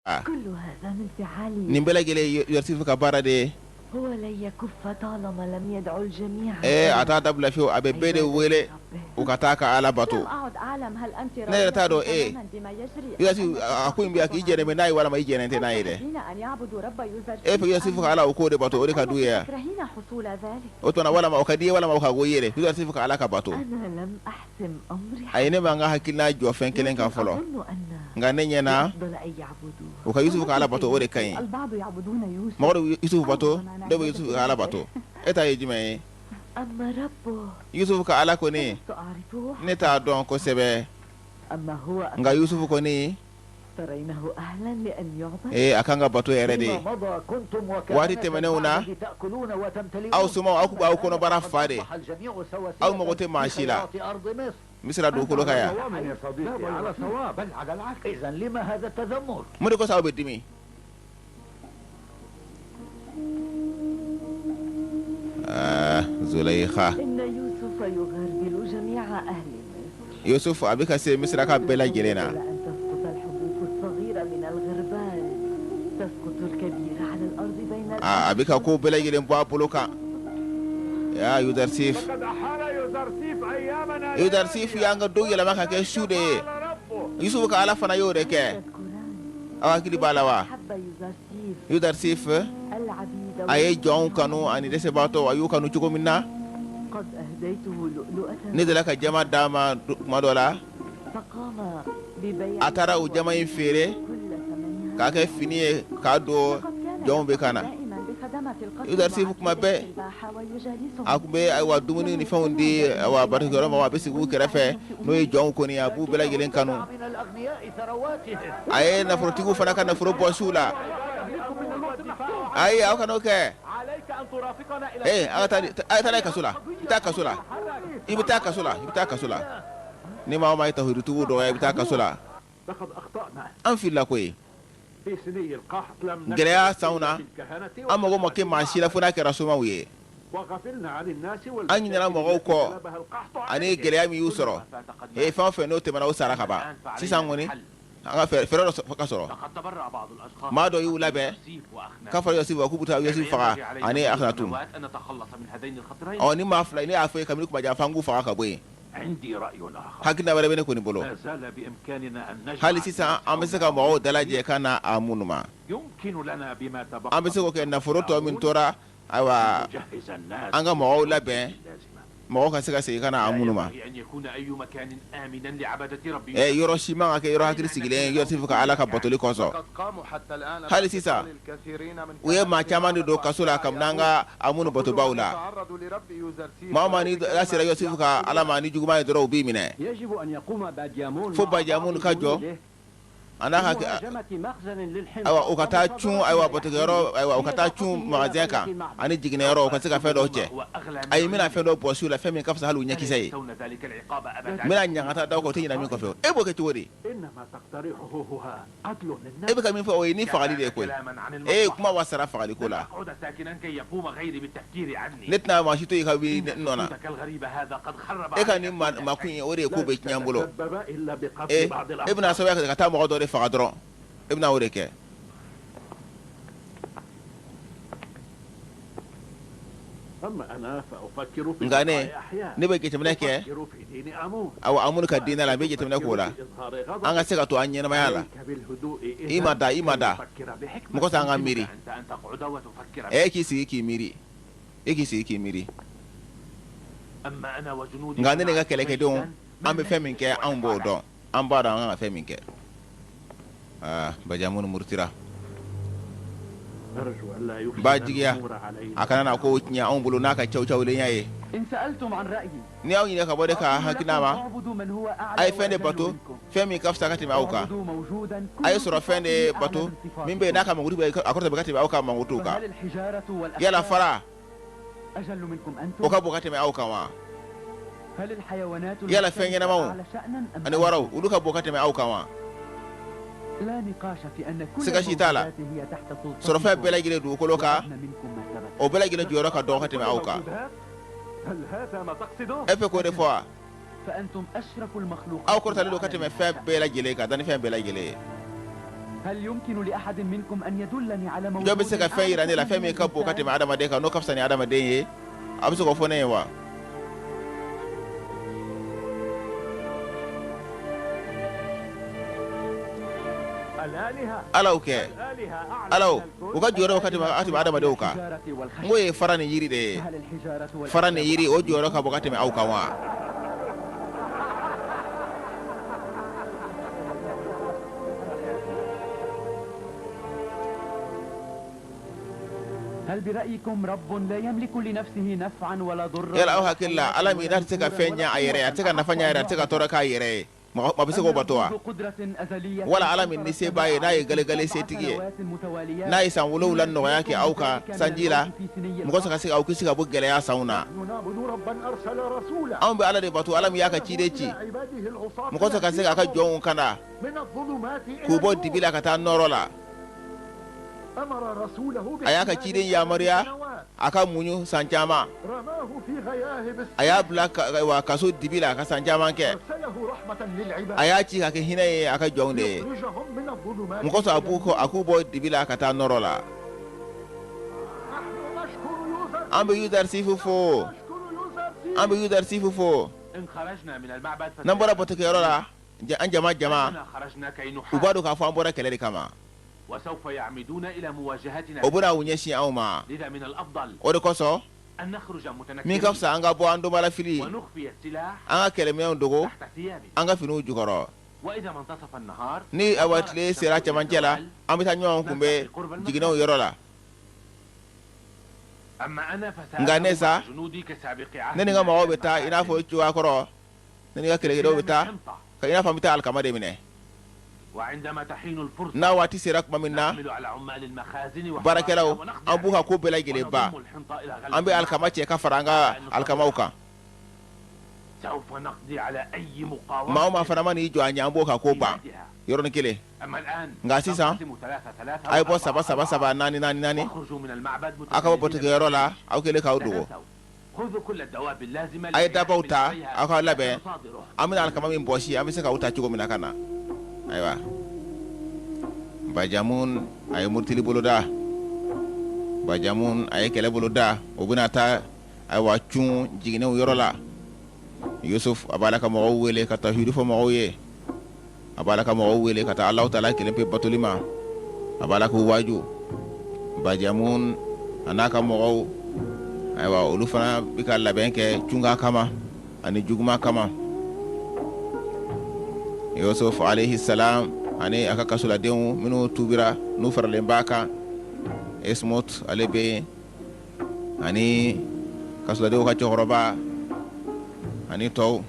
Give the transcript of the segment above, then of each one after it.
Nin bɛɛ lajɛlen ye Yusufu ka baara de ye. Ee a t'a dabila fiyewu, a bɛ bɛɛ de wele u ka taa ka Ala bato. Ne yɛrɛ t'a dɔn e Yusufu a ko in bɛ yan k'i jɛnnen bɛ n'a ye walima i jɛnnen tɛ n'a ye dɛ. E fɛ Yusufu ka Ala o k'o de bato o de ka d'u ye wa? O tuma na walima o ka di i ye walima o ka go i ye de Yusufu ka Ala ka bato. Ayi ne ma n ka hakilina jɔ fɛn kelen kan fɔlɔ nka ne ɲɛ na u ka Yusufu ka Ala bato o de ka ɲi mɔgɔ dɔ bɛ Yusufu bato dɔw bɛ Yusufu ka Ala bato e ta ye jumɛn ye Yusufu ka Ala kɔni ne t'a dɔn kosɛbɛ nka Yusufu kɔni Ee a kan ka bato yɛrɛ de ye waati tɛmɛnenw na aw somaw aw tun b'aw kɔnɔbara fa de aw mago tɛ maa si la Misira dugukolo kan yan mun de kosɔn aw bɛ dimi Zulayiha Yusuf a bɛ ka se Misiraka bɛɛ lajɛlen na a bɛ ka ko bɛɛ lajɛlen bɔ a bolo kan yaa Yuzarsif Yuzarsif y'an ka don yɛlɛma ka kɛ su de ye Yusuf ka Ala fana y'o de kɛ aw hakili b'a la wa Yuzarsif a ye jɔnw kanu ani dɛsɛbaatɔ a y'u kanu cogo min na ne delila ka jama d'a ma tuma dɔ la a taara o jama in feere k'a kɛ fini ye k'a don jɔnw bɛ ka na Yuzarsif kuma bɛɛ a tun bɛ ayiwa dumuni ni fɛnw di ayiwa batokɛyɔrɔ ma a bɛ sigi u kɛrɛfɛ n'o ye jɔnw kɔni a b'u bɛɛ lajɛlen kanu a ye nafolotigiw fana ka nafolo bɔsi u la ayi aw kan'o kɛ ee a taa a ye kaso la i bɛ taa kaso la i bɛ taa kaso la i bɛ taa kaso la ni maa o maa ye tawhiditigiw dɔgɔya i bɛ taa kaso la an filila koyi gɛlɛya sanw na an mago ma kɛ maa si la fo n'a kɛra somaw ye an ɲinɛna mɔgɔw kɔ ani gɛlɛya min y'u sɔrɔ ee fɛn o fɛn n'o tɛmɛna o sara ka ban sisan kɔni an ka fɛɛrɛ dɔ ka sɔrɔ maa dɔ y'u labɛn ka fara Yusufu k'u bɛ taa Yusufu faga ani Akhenatum ɔ ni maa fila ne y'a fɔ ye kabini kuma jan f'an k'u faga ka bɔ yen hakilina wɛrɛ bɛ ne kɔni bolo hali sisan an bɛ se ka mɔgɔw dalajɛ ka na a minnu ma an bɛ se k'o kɛ nafolo tɔ min tora ayiwa an ka mɔgɔw labɛn mɔgɔw ka se ka segin ka na a minnu ma yɔrɔ si man ka kɛ yɔrɔ hakili sigilen Yusufu ka Ala ka batoli kosɔn hali sisan u ye maa caman de don kaso la kabini an ka a minnu batobaw la maa o maa n'i sera Yusufu ka Ala ma ni juguman ye dɔrɔn u b'i minɛ fo Bajamun ka jɔ a n'a ka ayiwa u ka taa cun ayiwa batokɛyɔrɔ ayiwa u ka taa cun magasin kan ani jiginnɛyɔrɔ u ka se ka fɛn dɔw cɛ ayi n bɛna fɛn dɔ bɔsi u la fɛn min ka fisa hali u ɲɛkisɛ ye n bɛna ɲangata da u kan u tɛ ɲinɛ min kɔ fewu e b'o kɛ cogo di E bɛ ka min fɔ o ye ni fagali de ye koyi ee kuma wasara fagali ko la ne tɛna maa si to yen ka wuli n nɔ na e ka nin makun in o de ye ko bɛɛ tiɲɛ n bolo e e bɛna sababuya kɛ ka taa mɔgɔ dɔ de faga dɔrɔn e bɛna o de kɛ Nka ne ne bɛ jateminɛ kɛ awa Amun ka diinɛ la n bɛ jateminɛ k'o la an ka se ka to an ɲɛnamaya la i ma da i ma da mɔgɔ tɛ an ka miiri e k'i sigi k'i miiri e k'i sigi k'i miiri nka ne ni n ka kɛlɛkɛdenw an bɛ fɛn min kɛ anw b'o dɔn an b'a dɔn an kan ka fɛn min kɛ aa Bajamun murutira n b'a jigiya a kana na ko tiɲɛ anw bolo n'a ka cawucawulenya ye ni aw ɲininka ka bɔ ne ka hakilina ma a ye fɛn de bato fɛn min ka fisa ka tɛmɛ aw kan a ye sɔrɔ fɛn de bato min bɛ yen n'a ka mankutu bɛ a kɔrɔta bɛ ka tɛmɛ aw ka mankutu kan yala fara o ka bon ka tɛmɛ aw kan wa yala fɛn ɲɛnamaw ani waraw olu ka bon ka tɛmɛ aw kan wa siga si t'a la sɔrɔfɛn bɛɛ lajɛlen dugukolo kan o bɛɛ lajɛlen jɔyɔrɔ ka dɔgɔ ka tɛmɛ aw kan e fɛ k'o de fɔ wa aw kɔrɔtalen don ka tɛmɛ fɛn bɛɛ lajɛlen kan dannifɛn bɛɛ lajɛlen ye Jɔn bɛ se ka fɛn jira ne la fɛn min ka bon ka tɛmɛ adamaden kan n'o ka fisa ni adamaden ye a bɛ se k'o fɔ ne ye wa? Alaw kɛ alaw u ka jɔyɔrɔ ka tɛmɛ adamadenw kan n k'o ye fara ni yiri de ye fara ni yiri o jɔyɔrɔ ka bon ka tɛmɛ aw kan wa? Yala aw hakili la ala min n'a tɛ se ka fɛn ɲɛ a yɛrɛ ye a tɛ se ka nafa ɲɛ a yɛrɛ a tɛ se ka tɔɔrɔ k'a yɛrɛ ye mɔgɔ bɛ se k'o bato wa? Wala ala min ni se b'a ye n'a ye galegale setigi ye n'a ye san 7 nɔgɔya kɛ aw kan sanji la mɔgɔ se ka se aw kisi ka bɔ gɛlɛya sanw na. Anw bɛ ala de bato ala min y'a ka ciden ci mɔgɔ ka se k'a ka jɔnw kanda k'u bɔ dibi la ka taa nɔɔrɔ la. A y'a ka ciden yamaruya a ka muɲu san caman a y'a bila wa kaso dibi la ka san caman kɛ a y'a ci ka kɛ hinɛ ye a ka jɔnw de ye mun kosɔn a b'u kɔ a k'u bɔ dibi la ka taa nɔɔrɔ la. An bɛ Yudarisifu fo an bɛ Yudarisifu fo n'an bɔra batokɛyɔrɔ la an jama jama u b'a dɔn k'a fɔ an bɔra kɛlɛ de kama. O bɛna u ɲɛsin anw ma o de kosɔn min ka fisa an ka bɔ an donbalafili an ka kɛlɛminɛnw dogo an ka finiw jukɔrɔ ni awa tile sera cɛmancɛ la an bɛ taa ɲɔgɔn kunbɛn jiginɛw yɔrɔ la nka ne sa ne ni n ka mɔgɔw bɛ taa i n'a fɔ cogoya kɔrɔ Ne ni n ka kɛlɛkɛdenw bɛ taa ka i n'a fɔ an bɛ taa alikama de minɛ n'a waati sera tuma min na baarakɛlaw an b'u ka ko bɛɛ lajɛlen ban an bɛ alikama cɛ ka fara an ka alikamaw kan maa o maa fana man'i jɔ an ɲɛ an b'o ka ko ban yɔrɔnin kelen nka sisan a ye bɔ saba saba saba naani naani naani aw ka bɔ batokɛyɔrɔ la aw kɛlen k'aw dogo A ye dabaw ta aw ka labɛn an bɛna alikama min bɔsi an bɛ se k'o ta cogo min na ka na ayiwa bajamu a ye murutili boloda bajamu a ye kɛlɛ boloda o bɛna taa ayiwa cun jiginɛw yɔrɔ la Yusuf a b'a la ka mɔgɔw wele ka tawhidu fɔ mɔgɔw ye a b'a la ka mɔgɔw wele ka taa Alahu taala kelen pe batoli ma a b'a la k'u waaju Bajamun a n'a ka mɔgɔw ayiwa olu fana bɛ ka labɛn kɛ cunkan kama ani juguman kama Yusuf alayhi salam ani a ka kasoladenw minnu tuubira n'u faralen b'a kan Esmut ale bɛ yen ani kasoladenw ka cɛkɔrɔba ani tɔw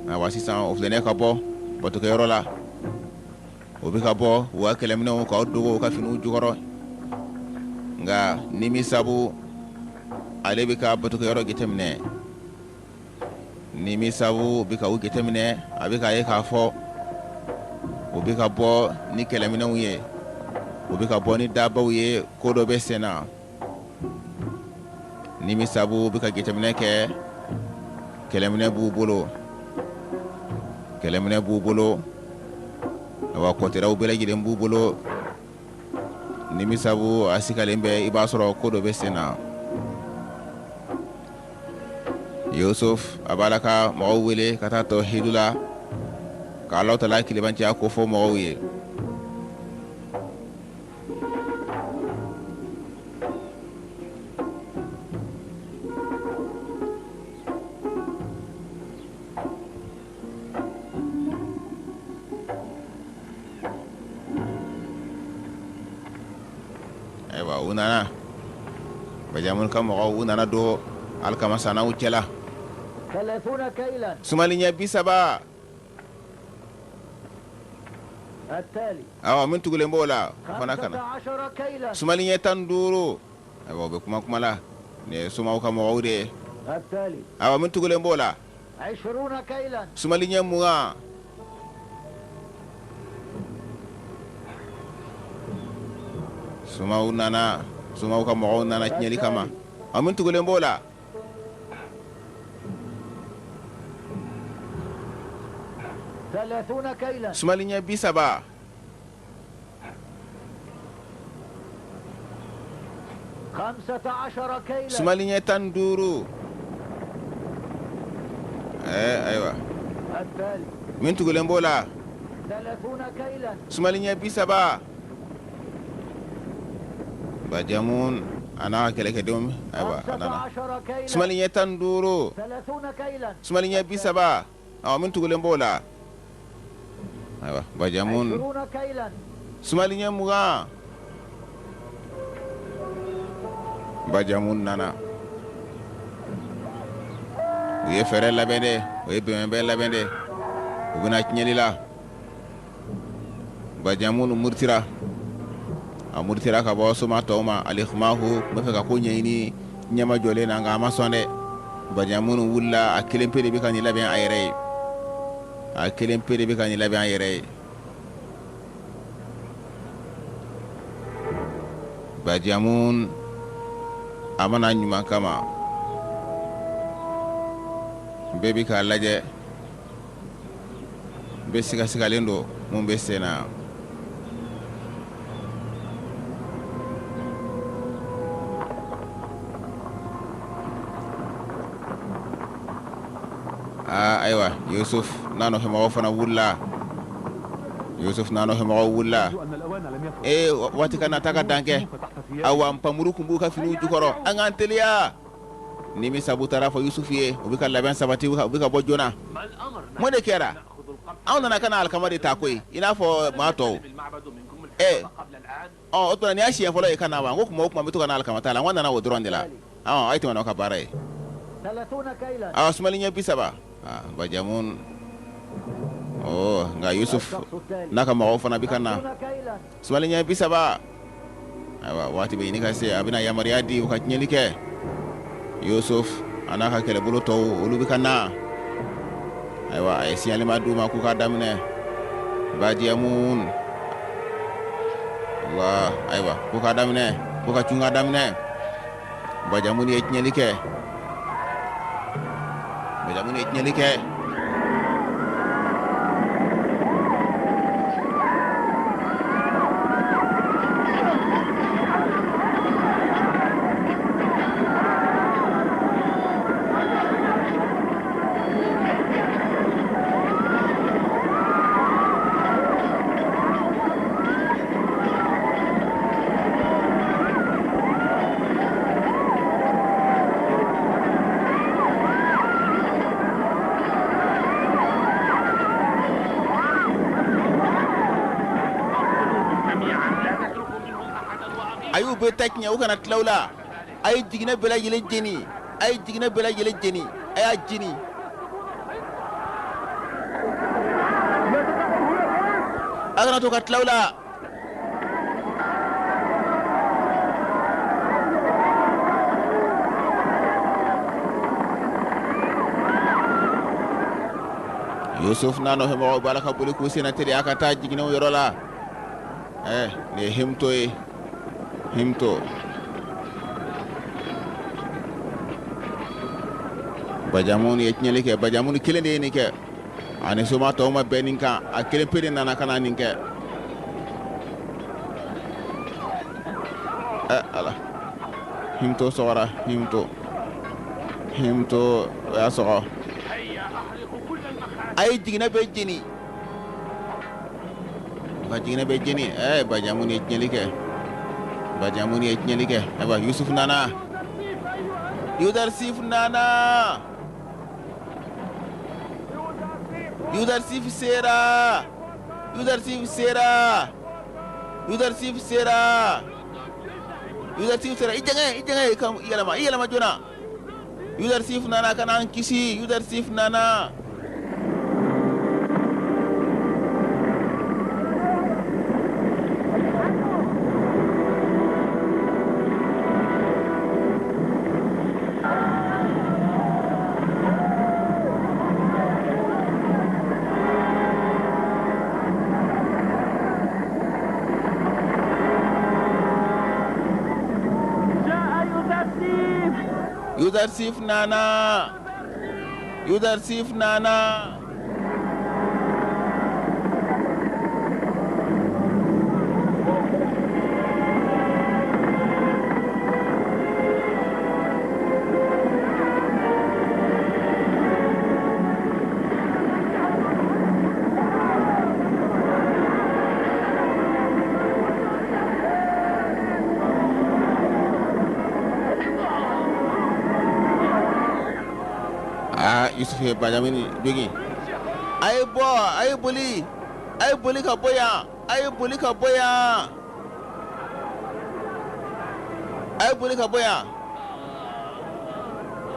ayiwa sisan o filɛ ka bɔ batokɛyɔrɔ la o bɛ ka bɔ u ka kɛlɛminɛnw k'aw dogo u ka finiw jukɔrɔ nka nimisabu ale bɛ ka batokɛyɔrɔ jateminɛ nimisabu bɛ ka u jateminɛ a bɛ k'a ye k'a fɔ u bɛ ka bɔ ni kɛlɛminɛnw ye u bɛ ka bɔ ni dabaw ye ko dɔ bɛ sen na Nimisabu bɛ ka jateminɛ kɛ kɛlɛminɛ b'u bolo kɛlɛminɛ b'u bolo awa kɔtɛrɛw bɛɛ lajɛlen b'u bolo nimisabu a sigalen bɛ i b'a sɔrɔ ko dɔ bɛ sen na Yusuf a b'a la ka mɔgɔw wele ka taa tawhidu la ka Alahu taala kelebanciya kofɔ mɔgɔw ye Ayiwa u nana Bajamun ka mɔgɔw u nana don alikamasannaw cɛla sumali ɲɛ 30 Awa min tugulen b'o la o fana ka na sumali ɲɛ 15 ayiwa u bɛ kuma kuma la nin ye somaw ka mɔgɔw de ye awa min tugulen b'o la sumali ɲɛ 20 somaw nana somaw ka mɔgɔw nana tiɲɛli kama a min tugulen b'o la Sumali ɲɛ 30. Sumali ɲɛ 15. Ɛɛ ayiwa, min tugulen b'o la, sumali ɲɛ 30. Bajamun a n'a ka kɛlɛkɛdenw, ayiwa, a nana. Sumali ɲɛ 15, sumali ɲɛ 30. Ɔ, min tugulen b'o la, ayiwa, Bajamun, sumali ɲɛ 20. Bajamun nana, u ye fɛɛrɛ labɛn dɛ, u ye bɛnbɛn labɛn dɛ, u bɛna tiɲɛli la. Bajamun murutira, a murutira ka bɔ soma tɔw ma. Alikumahu tun bɛ fɛ ka ko ɲɛɲini ɲɛmajɔlen na, nka a ma sɔn dɛ. Bajamun wulila, a kelen pe de bɛ ka nin labɛn a yɛrɛ ye, a kelen pe de bɛ ka nin labɛn a yɛrɛ ye. Bajamun a ma na ɲuman kama, bɛɛ bɛ k'a lajɛ, bɛɛ sigasigalen don mun bɛ sen na. Aa ayiwa, Yusuf n'a nɔfɛmɔgɔw fana wulila, Yusuf n'a nɔfɛmɔgɔw wulila. Ee, waati ka nata ka dan kɛ. Awa, npanmuru tun b'u ka finiw jukɔrɔ. An k'an teliya. Ni min sabu taara fɔ Yusufu ye, u bɛ ka labɛn sabati, u bɛ ka bɔ joona. Mun de kɛra? Anw nana ka na alikama de ta koyi, i n'a fɔ maa tɔw. Ɛ ɔ, o tuma nin y'a siɲɛ fɔlɔ ye ka na wa? N ko kuma o kuma n bɛ to ka na alikama ta la, n ko n nana o dɔrɔn de la. Ɔ, a ye tɛmɛ n'aw ka baara ye. Awa, sumali ɲɛ 30. Bajamun, ɔ, nka Yusuf n'a ka mɔgɔw fana bɛ ka na. Sumali ɲɛ 30. Ayiwa, waati bɛ ɲini ka se, a bɛna yamaruya di u ka tiɲɛli kɛ. Yusuf a n'a ka kɛlɛbolo tɔw, olu bɛ ka na. Ayiwa, a ye signalement d'u ma k'u k'a daminɛ. Bajamun, Allah, ayiwa, k'u k'a daminɛ, k'u ka cunkan daminɛ. Bajamun ye tiɲɛli kɛ, Bajamun ye tiɲɛli kɛ. A y'u bɛɛ ta tiɲɛ, u kana tila u la. A ye jiginɛ bɛɛ lajɛlen jeni, a ye jiginɛ bɛɛ lajɛlen jeni, a y'a jeni. A kana to ka tila u la. Yusuf n'a nɔfɛ mɔgɔw b'a la ka boli k'u senna teliya ka taa jiginɛw yɔrɔ la. Ɛ, nin ye himto ye, himto. Bajamun ye tiɲɛli kɛ. Bajamun kelen de ye nin kɛ, ani soma tɔw ma bɛn nin kan, a kelen pe de nana ka na nin kɛ. Ɛ ala, himto sɔgɔra, himto, himto o y'a sɔgɔ. A ye jiginɛ bɛɛ jeni, ka jiginɛ bɛɛ jeni. Ɛ, Bajamun ye tiɲɛli kɛ, Bajamun ye tiɲɛli kɛ. Ayiwa, Yusuf nana, Yudarsif nana, Yudarsif sera, Yudarsif sera, Yudarsif sera, Yudarsif sera. I jɛngɛ, i jɛngɛ, i ka yɛlɛma, i yɛlɛma joona. Yudarsif nana ka na an kisi, Yudarsif nana. Yudarsif nana, Yudarsif nana. Yusufu ye Benjamin jogin. A ye bɔ, a ye boli, a ye boli ka bɔ yan, a ye boli ka bɔ yan, a ye boli ka bɔ yan.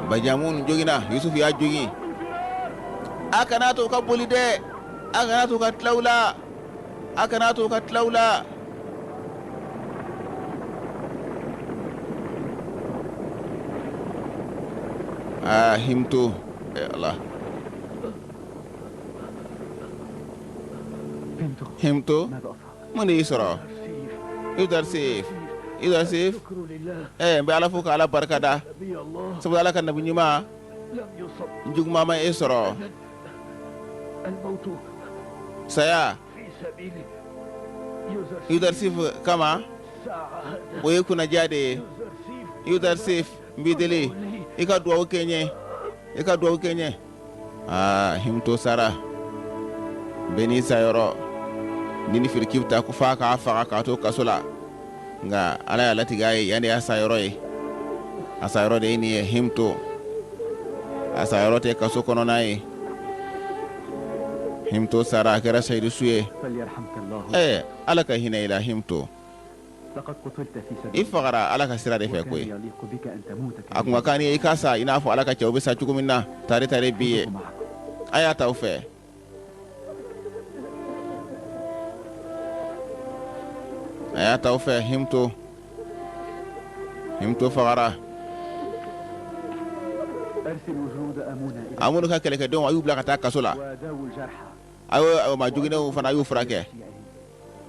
Benjamin joginna, Yusufu y'a jogin. A kana to ka boli dɛ, a kana to ka tila u la, a kana to ka tila u la. Aa Himto, eh Ala. Himto, mun de y'i sɔrɔ? Yudarsif, Yudarsif, n bɛ Ala fo ka Ala barika da, sabu Ala ka nabi ɲuman juguman ma e sɔrɔ. Saya Yudarsif kama, o ye kunnadiya de ye. Yudarsif, n b'i deli, i ka dugawu kɛ n ye, i ka dugawu kɛ n ye. Aa Himto sara, bɛɛ n'i sayɔrɔ. Ninifirikibita ko f'a k'a faga k'a to kaso la, nka Ala y'a latigɛ a ye, yan de y'a sayɔrɔ ye. A sayɔrɔ de ye nin ye Himto. A sayɔrɔ tɛ kaso kɔnɔna ye. Himto sara, a kɛra seyidu su ye. Ɛɛ Ala ka hinɛ i la Himto. I fagara Ala ka sira de fɛ koyi. A kun ka kan i ye i ka sa i n'a fɔ Ala ka cɛw bɛ sa cogo min na tare tare bi ye. A y'a ta aw fɛ. A y'a ta aw fɛ Himto. Himto fagara. Amunu ka kɛlɛkɛdenw a y'u bila ka taa kaso la. A ye maa joginnenw fana a y'u furakɛ.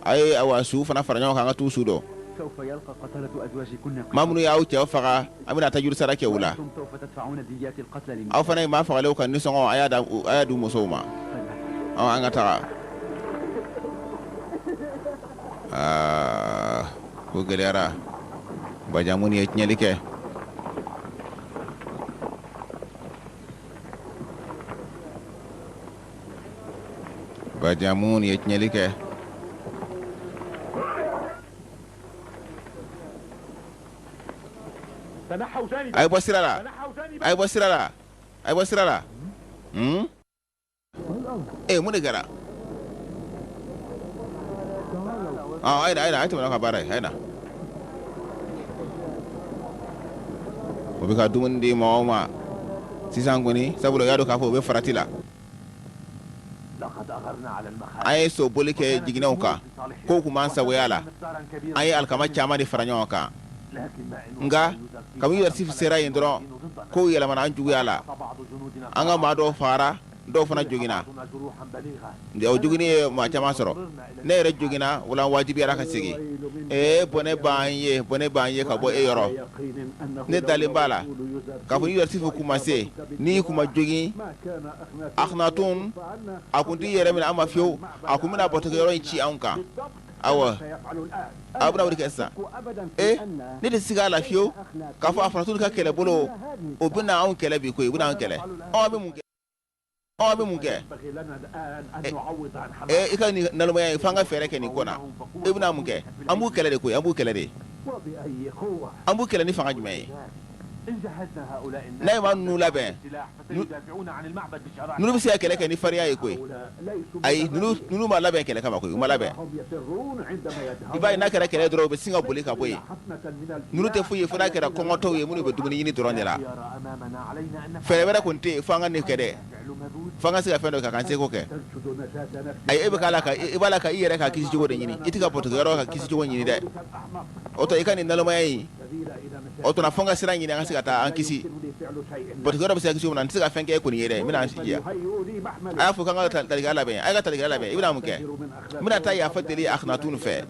A ye awa suw fana fara ɲɔgɔn kan an ka t'u su don. Maa minnu y'aw cɛw faga an bɛna taa juru sara kɛ u la. Aw fana ye maa fagalenw ka nisɔngɔ a y'a di musow ma. An ka taga. Aa ko gɛlɛyara. Bajamu ye tiɲɛli kɛ. Bajamu ye tiɲɛli kɛ. A ye bɔ sira la, a ye bɔ sira la, a ye bɔ sira la. Hmm? Ee mun de kɛra? A ye na, a ye na, a ye tɛmɛ n'aw ka baara ye, a ye na. O bɛ ka dumuni di mɔgɔw ma sisan kɔni, sabula u y'a dɔn k'a fɔ u bɛ farati la. An ye so boli kɛ jiginɛw kan kow tun b'an sagoya la an ye alikama caman de fara ɲɔgɔn kan nka kabini Yudarsif sera yen dɔrɔn kow yɛlɛmana an juguya la an ka maa dɔw fagara dɔw fana joginna o joginni ye maa caman sɔrɔ ne yɛrɛ joginna wala wajibiyara ka segin ee bɔnɛ b'an ye bɔnɛ b'an ye ka bɔ e yɔrɔ ne dalen b'a la k'a fɔ Yudarsif kun ma se n'i kun ma jogin Akhnatun a kun t'i yɛrɛ minɛ an ma fiyewu a kun bɛna batokɛyɔrɔ in ci anw kan awɔ aw bɛna o de kɛ sisan e ne tɛ siga a la fiyewu k'a fɔ Akhnatun ka kɛlɛbolo o bɛna anw kɛlɛ bi koyi u bɛna anw kɛlɛ ɔ an bɛ mun kɛ ɔ an bɛ mun kɛ e i ka nin nalomaya in f'an ka fɛɛrɛ kɛ nin ko na e bɛna mun kɛ an b'u kɛlɛ de koyi an b'u kɛlɛ de an b'u kɛlɛ ni fanga jumɛn ye n'a ye maa ninnu labɛn Ninnu bɛ se ka kɛlɛ kɛ ni farinya ye koyi ayi ninnu ma labɛn kɛlɛ kama koyi u ma labɛn i b'a ye n'a kɛra kɛlɛ dɔrɔn u bɛ sin ka boli ka bɔ yen ninnu tɛ foyi ye fo n'a kɛra kɔngɔtɔw ye minnu bɛ dumuni ɲini dɔrɔn de la fɛɛrɛ wɛrɛ kɔni tɛ yen fo an ka nin kɛ dɛ fo an ka se ka fɛn dɔ kɛ k'an seko kɛ ayi e bɛ k'a la ka i b'a la ka i yɛrɛ ka kisi cogo de ɲini i tɛ ka batokɛyɔrɔ ka kisi cogo ɲini dɛ o tɔ i ka nin nalomaya in o tuma fo n ka sira ɲini an ka se ka taa an kisi batokɛyɔrɔ bɛ se ka kisi cogo min na n tɛ se ka fɛn kɛ e kɔni ye dɛ n bɛna an jija a y'a fɔ k'an ka talikɛla labɛn a ye ka talikɛla labɛn i bɛna mun kɛ n bɛna taa yafa deli Akhnatun fɛ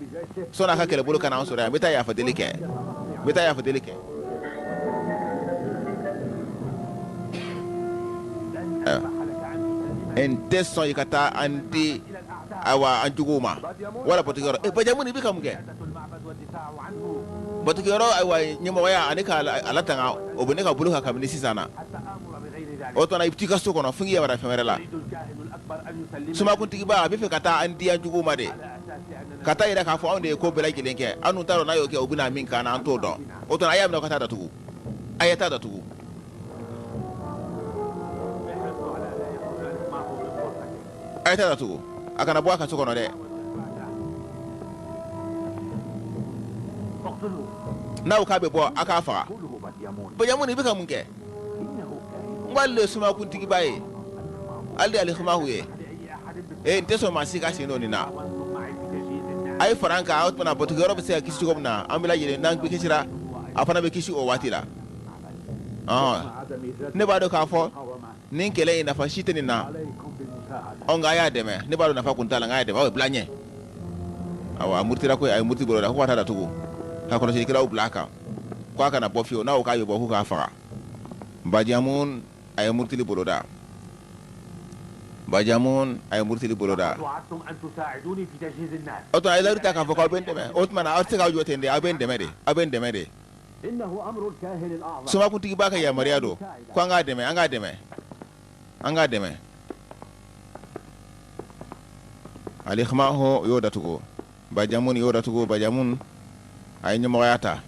sɔnni a ka kɛlɛbolo ka na an sɔrɔ yan n bɛ taa yafa deli kɛ n bɛ taa yafa deli kɛ n tɛ sɔn i ka taa an di ayiwa an juguw ma wala batokɛyɔrɔ e Bajamu i bɛ ka mun kɛ Batokɛyɔrɔ ayiwa ɲɛmɔgɔya ani k'a latanga o bɛ ne ka bolo kan kabini sisan na o tuma i bɛ t'i ka so kɔnɔ fo n k'i yamaruya fɛn wɛrɛ la somakuntigiba a bɛ fɛ ka taa an di an juguw ma de ka taa yira k'a fɔ anw de ye ko bɛɛ lajɛlen kɛ an dun t'a dɔn n'a y'o kɛ u bɛna min k'an na an t'o dɔn o tuma a y'a minɛ ka taa datugu a ye taa datugu. A ye taa datugu, a kana bɔ a ka so kɔnɔ dɛ. N'a ko k'a bɛ bɔ, a k'a faga. Bajamun, i bɛ ka mun kɛ? N ko ale de ye somakuntigiba ye, ale de ye Alikimahu ye. Ee, n tɛ sɔn maa si ka sen don nin na. A ye fara an kan, o tuma na batokɛyɔrɔ bɛ se ka kisi cogo min na, an bɛɛ lajɛlen n'an kisira, a fana bɛ kisi o waati la. Ne b'a dɔn k'a fɔ nin kɛlɛ in nafa si tɛ nin na, ɔ nka a y'a dɛmɛ. Ne b'a dɔn nafa kun t'a la, nka a y'a dɛmɛ. Aw ye bila ɲɛ. Awa, a murutira koyi, a ye muruti boloda ko ka taa datugu, ka kɔlɔsilikɛlaw bila a kan ko a kana bɔ fiyewu, n'a ko k'a bɛ bɔ, k'u k'a faga. Bajamun a ye murutili boloda. Bajamun a ye murutili boloda. O tuma a ye layidu ta k'a fɔ k'aw bɛ n dɛmɛ. O tuma na aw tɛ se k'aw jɔ ten dɛ, aw bɛ n dɛmɛ de, aw bɛ n dɛmɛ de. Somakuntigiba ka yamaruya don ko an k'a dɛmɛ, an k'a dɛmɛ, an k'a dɛmɛ. Alikimahu y'o datugu. Bajamun y'o datugu. Bajamun a ye ɲɛmɔgɔya ta.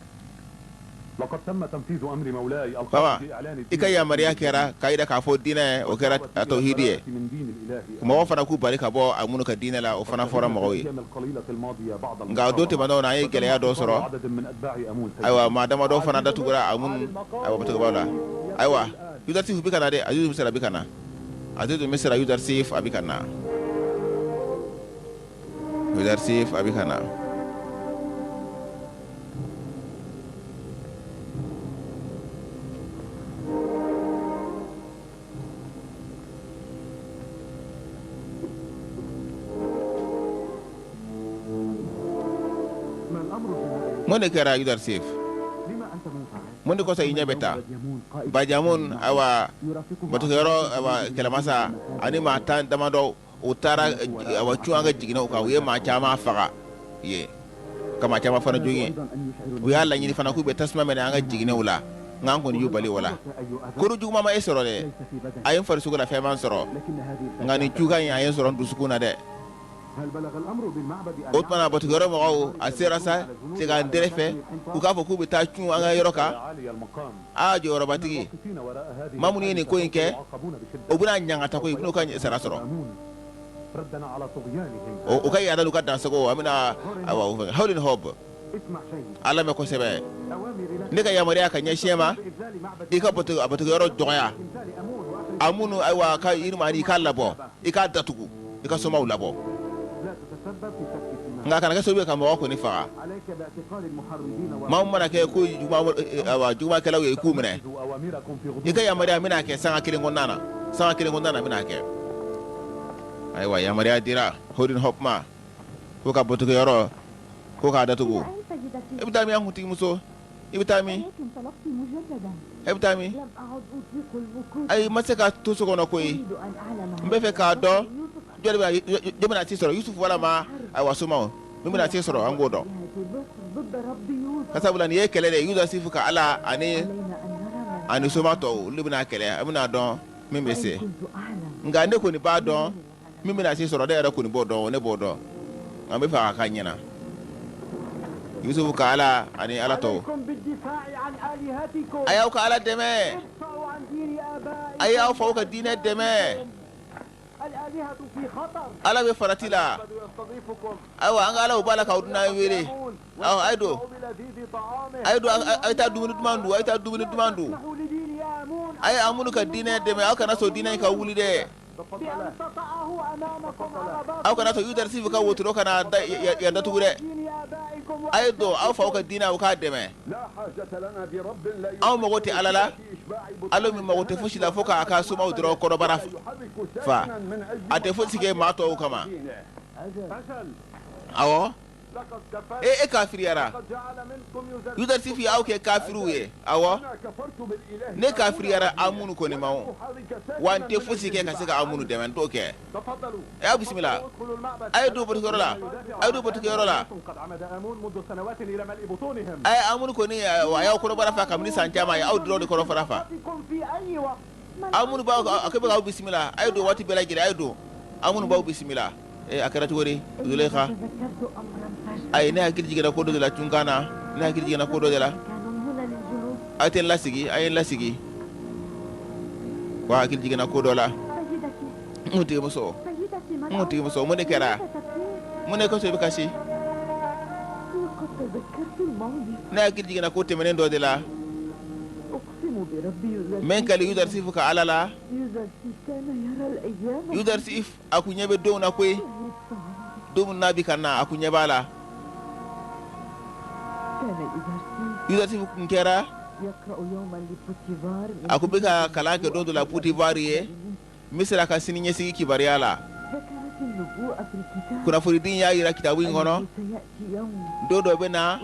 Baba, i ka yamaruya kɛra k'a jira k'a fɔ diinɛ o kɛra tawhidi ye. Mɔgɔw fana k'u bali ka bɔ Amunu ka diinɛ la, o fana fɔra mɔgɔw ye. Nka don tɛmɛnenw na, an ye gɛlɛya dɔ sɔrɔ. Ayiwa, maa damadɔ fana datugura Amunu, ayiwa, batokɛbaaw la. Ayiwa, Yudarsif bɛ ka na dɛ, Azizu Misira bɛ ka na. Azizu Misira Yudarsif a bɛ ka na. Yudarsif a bɛ ka na. Mun de kɛra Yudarsif? Mun de kosɔn i ɲɛ bɛ taa Bajamun, ayiwa, batokɛyɔrɔ, ayiwa, kɛlɛmasa ani maa tan damadɔ u taara awa cun an ka jiginɛw kan, u ye maa caman faga yen, ka maa caman fana jogin. U y'a laɲini fana k'u bɛ tasuma mɛnɛ an ka jiginɛw la, nka an kɔni y'u bali o la. Koro juguman ma e sɔrɔ dɛ? A ye n farisogo la fɛn ma n sɔrɔ, nka nin cukan in a ye n sɔrɔ n dusukun na dɛ. O tuma na batokɛyɔrɔ mɔgɔw a sera sa tilegan dɛrɛ fɛ, u k'a fɔ k'u bɛ taa cun an ka yɔrɔ kan. Aa jɔyɔrɔbatigi, maa minnu ye nin ko in kɛ, u bɛna ɲangata koyi, u bɛn'u ka sara sɔrɔ. U ka yaada n'u ka dansago, an bɛna awa hawlin hɔb a lamɛn kosɛbɛ. Ne ka yamaruya ka ɲɛsin e ma, i ka batokɛyɔrɔ dɔgɔya, Amunu, ayiwa, ka yirima i k'a labɔ, i k'a datugu, i ka somaw labɔ. Nka a kana kɛ sababu ye ka mɔgɔ kɔni faga. Maa mana kɛ ko jugumankɛlaw ye, i k'u minɛ. I ka yamaruya n bɛna kɛ sanga kelen kɔnɔna na, sanga kelen kɔnɔna na n bɛna kɛ. Ayiwa, yamaruya dira Hodin Hɔp ma ko ka batokɛyɔrɔ ko k'a datugu. E bɛ taa min, an kuntigimuso? I bɛ taa min? E bɛ taa min? Ayi, n ma se ka to so kɔnɔ koyi. N bɛ fɛ k'a dɔn jɔn bɛna se sɔrɔ, Yusufu walama ayiwa somaw. Min bɛna se sɔrɔ, an k'o dɔn. Ka sabula nin ye kɛlɛ de ye Yusufu ka Ala ani soma tɔw, olu bɛna kɛlɛ, an bɛna dɔn min bɛ se. Nka ne kɔni b'a dɔn min bɛna se sɔrɔ, ne yɛrɛ kɔni b'o dɔn, ne b'o dɔn, nka n bɛ fɛ a ka ɲɛna. Yusufu ka Ala ani Ala tɔw, a y'aw ka Ala dɛmɛ, a y'aw faw ka diinɛ dɛmɛ. Ala bɛ farati la. Ayiwa, an ka Alaw b'a la k'aw dunan wele. A ye don, a ye don, a ye taa dumuni duman dun, a ye taa dumuni duman dun. A ye Amunu ka diinɛ dɛmɛ, aw kana sɔn diinɛ in ka wuli dɛ. Aw kana sɔn Yudarsif ka wotoro ka na yan datugu dɛ. A ye don, aw faw ka diinɛ, aw k'a dɛmɛ. Anw mago tɛ Ala la, Ala min mago tɛ fosi la fo k'a ka somaw dɔrɔn kɔnɔbara fa, a tɛ fosi kɛ maa tɔw kama. Awɔ. E e kafiriyara. Yudarsif y'aw kɛ kafiriw ye. Awɔ. Ne kafiriyara Amunu kɔni ma o. Wa n tɛ fosi kɛ ka se ka Amunu dɛmɛ, n t'o kɛ. A y'aw bisimila. A ye don batokɛyɔrɔ la. A ye don batokɛyɔrɔ la. A ye Amunu kɔni, a y'aw kɔnɔbara fa kabini san caman, a ye aw dɔrɔn de kɔnɔbara fa. Amunu b'aw, a k'e bɛ k'aw bisimila. A ye don waati bɛɛ lajɛlen, a ye don. Amunu b'aw bisimila. Ee, a kɛra cogo di, Zuleyika? Ayi, ne hakili jiginna ko dɔ de la cunkan na, ne hakili jiginna ko dɔ de la. A tɛ n lasigi, a ye n lasigi. Ko hakili jiginna ko dɔ la. N kuntigimuso. N kuntigimuso, mun de kɛra? Mun de kosɔn i bɛ kasi? Ne hakili jiginna ko tɛmɛnen dɔ de la. N bɛ n kali Yuzarsif ka Ala la. Yuzarsif a kun ɲɛ bɛ donw na koyi. Don min n'a bɛ ka na, a kun ɲɛ b'a la. Yuzarsif kun kɛra a kun bɛ ka kalan kɛ don dɔ la Potifar ye. Misira ka sini ɲɛsigi kibaruya la, kunnafonidi y'a jira kitabu in kɔnɔ, don dɔ bɛ na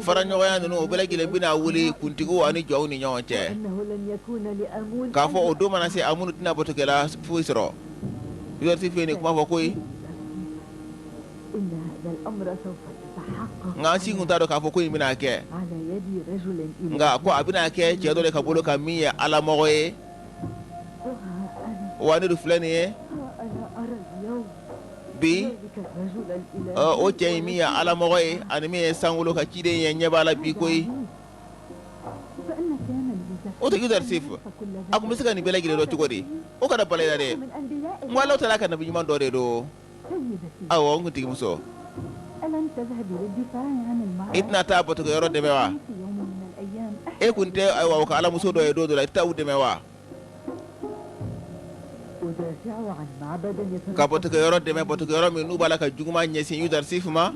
faraɲɔgɔnya ninnu o bɛɛ lajɛlen bɛna wuli kuntigiw ani jɔnw ni ɲɔgɔn cɛ, k'a fɔ o don mana se Amunu tɛna batokɛla foyi sɔrɔ. Yuzarsif ye nin kuma fɔ koyi. Nka an si tun t'a dɔn k'a fɔ ko in bɛna kɛ, nka ko a bɛna kɛ cɛ dɔ de ka bolo kan min ye Ala mɔgɔ ye, wa ne dun filɛ nin ye bi, o cɛ in min ye Ala mɔgɔ ye ani min ye sankolo ka ciden ye, ɲɛ b'a la bi koyi. O tɛ Yuzarsif a tun bɛ se ka nin bɛɛ lajɛlen dɔn cogo di? O kana bala i la dɛ, n ko Alahu taala ka nabi ɲuman dɔ de don. Awɔ n kuntigimuso i tɛna taa batokɛyɔrɔ dɛmɛ wa e kun tɛ ayiwa u ka alamuso dɔ ye don dɔ la i tɛ taa u dɛmɛ wa ka batokɛyɔrɔ dɛmɛ batokɛyɔrɔ min n'u b'a la ka juguman ɲɛsin Yuzarsif ma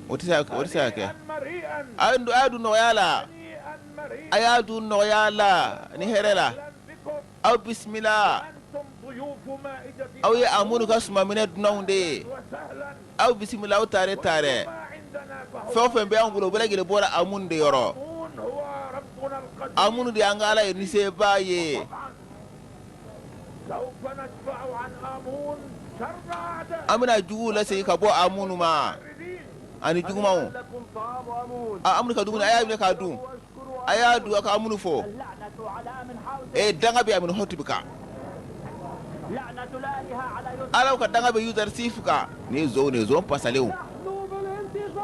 o tɛ se ka kɛ a y'a dun nɔgɔya la a y'a dun nɔgɔya la ni hɛrɛ la Aw bisimila aw ye Amunu ka sumaminɛ dunanw de ye aw bisimila aw tare tare fɛn o fɛn bɛ anw bolo o bɛɛ lajɛlen bɔra Amunu de yɔrɔ Amunu de y'an ka Ala ye ni sebaa ye an bɛna juguw lasegin ka bɔ Amunu ma ani jugumanw Amunu ka dumuni a y'a minɛ k'a dun a y'a dun a ka Amunu fo e danga bɛ Amenhotep kan Ala ka danga bɛ Yuzarsif kan nin ye zon de ye zon pasalenw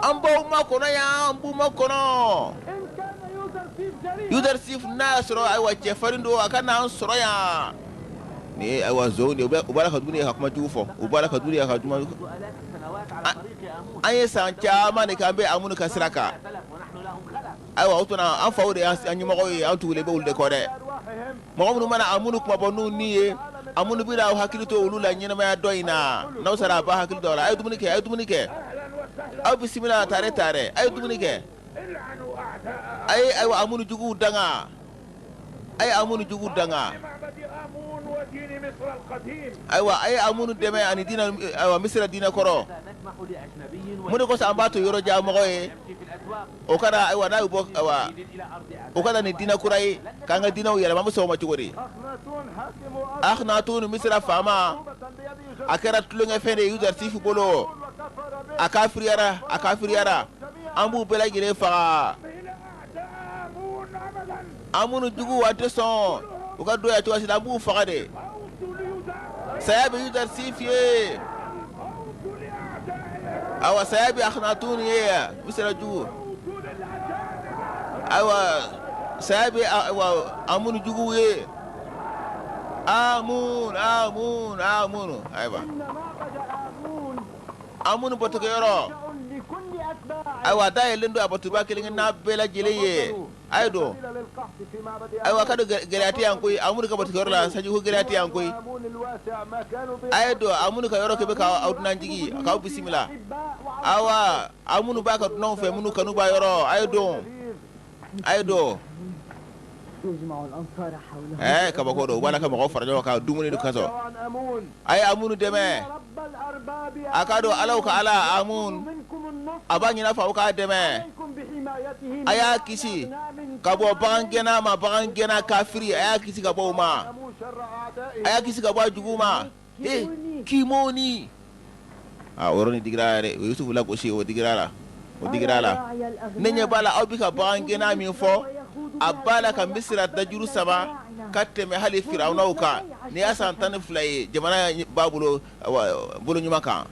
an b'aw makɔnɔ yan an b'u makɔnɔ Yuzarsif n'a y'a sɔrɔ ayiwa cɛfarin don a ka na an sɔrɔ yan nin ye ayiwa zon de ye u b'a la ka dumuni kɛ ka kuma jugu fɔ u b'a la ka dumuni kɛ ka kuma an ye san caman de kɛ an bɛ Amunu ka sira kan Ayiwa o tuma an faw de y'an ɲɛmɔgɔ ye an tugulen bɛ olu de kɔ dɛ mɔgɔ minnu mana Amunu kunmabɔ n'u ni ye Amunu bɛna aw hakili to olu la ɲɛnamaya dɔ in na n'aw sara a b'a hakili to aw la a ye dumuni kɛ a ye dumuni kɛ aw bisimila tare tare a ye dumuni kɛ a ye ayiwa Amunu juguw danga a ye Amunu juguw danga ayiwa a ye Amunu dɛmɛ ani diinɛ ayiwa Misira diinɛ kɔrɔ mun de kosɔn an b'a to yɔrɔ jan mɔgɔ ye o ka na ayiwa n'a bɛ bɔ ayiwa o ka na ni diinɛ kura ye k'an ka diinɛw yɛlɛma an bɛ sɔn o ma cogo di Akhnatun Misira faama a kɛra tulonkɛfɛn de ye Yuzarsif bolo a kafiriyara a kafiriyara an b'u bɛɛ lajɛlen faga Amunu juguw an tɛ sɔn u ka don yan cogoya si la an b'u faga de saya bɛ Yuzarsif ye awa saya bɛ Akhnatun ye Misira jugu ayiwa saya bɛ ayiwa Amunu juguw ye Amun Amun Amun ayiwa Amunu batokɛyɔrɔ ayiwa dayɛlɛlen don a batobaa kelen-kelenna bɛɛ lajɛlen ye a ye don ayiwa ka don gɛlɛya tɛ yan koyi Amunu ka batokɛyɔrɔ la sanjiko gɛlɛya tɛ yan koyi a ye don Amunu ka yɔrɔ kɛ bɛ k'aw dunan jigi k'aw bisimila awa Amunu b'a ka dunanw fɛ minnu kanu b'a yɔrɔ a ye don a ye don ɛɛ kabako don u b'a la ka mɔgɔw fara ɲɔgɔn kan dumuni de kosɔn a ye Amunu dɛmɛ a k'a dɔn Alaw ka Ala Amun a b'a ɲini aw fɛ aw k'a dɛmɛ a y'a kisi ka bɔ bagangɛnna ma bagangɛnna kafiri a y'a kisi ka bɔ o ma a y'a kisi ka bɔ a jugu ma ee Kimoni aa o yɔrɔnin digira yɛrɛ o ye Yusufu lagosi o digira la o digira la ne ɲɛ b'a la aw bɛ ka bagangɛnna min fɔ a b'a la ka Misira dajuru sama ka tɛmɛ hali Firawunaw kan nin y'a san 12 ye jamana b'a bolo bolo ɲuman kan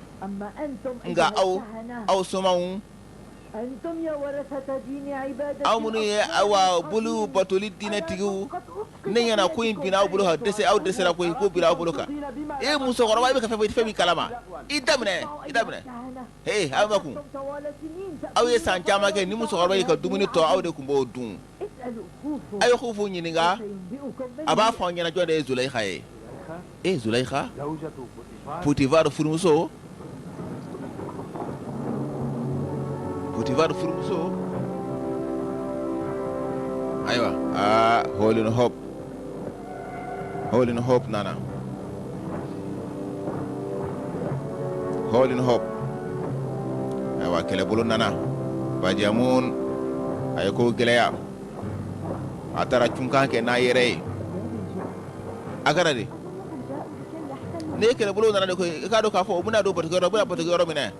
nka aw aw somaw Aw minnu ye awa boliw batoli diinɛtigiw, ne ɲɛna ko in binna aw bolo kan dɛsɛ aw dɛsɛra koyi ko binna aw bolo kan. E musokɔrɔba, i bɛ ka fɛn fɔ i tɛ fɛn min kalama. I daminɛ, i daminɛ. He, aw ma kun. Aw ye san caman kɛ ni musokɔrɔba y'i ka dumuni tɔ aw de tun b'o dun. A ye Hufu ɲininka, a b'a fɔ aw ɲɛna jɔn de ye Zulayiha ye. E Zulayiha, Potifar furumuso. Potifar furumuso. Ayiwa, aa Holin Hop. Holin Hop nana. Holin Hop. Ayiwa, kɛlɛbolo nana. Bajamun a ye ko gɛlɛya. A taara cunkan kɛ n'a yɛrɛ ye. A kɛra di? Ne ye kɛlɛbolo nana de koyi, i k'a dɔn k'a fɔ u bɛna don batukɛyɔrɔ, u bɛna batukɛyɔrɔ minɛ.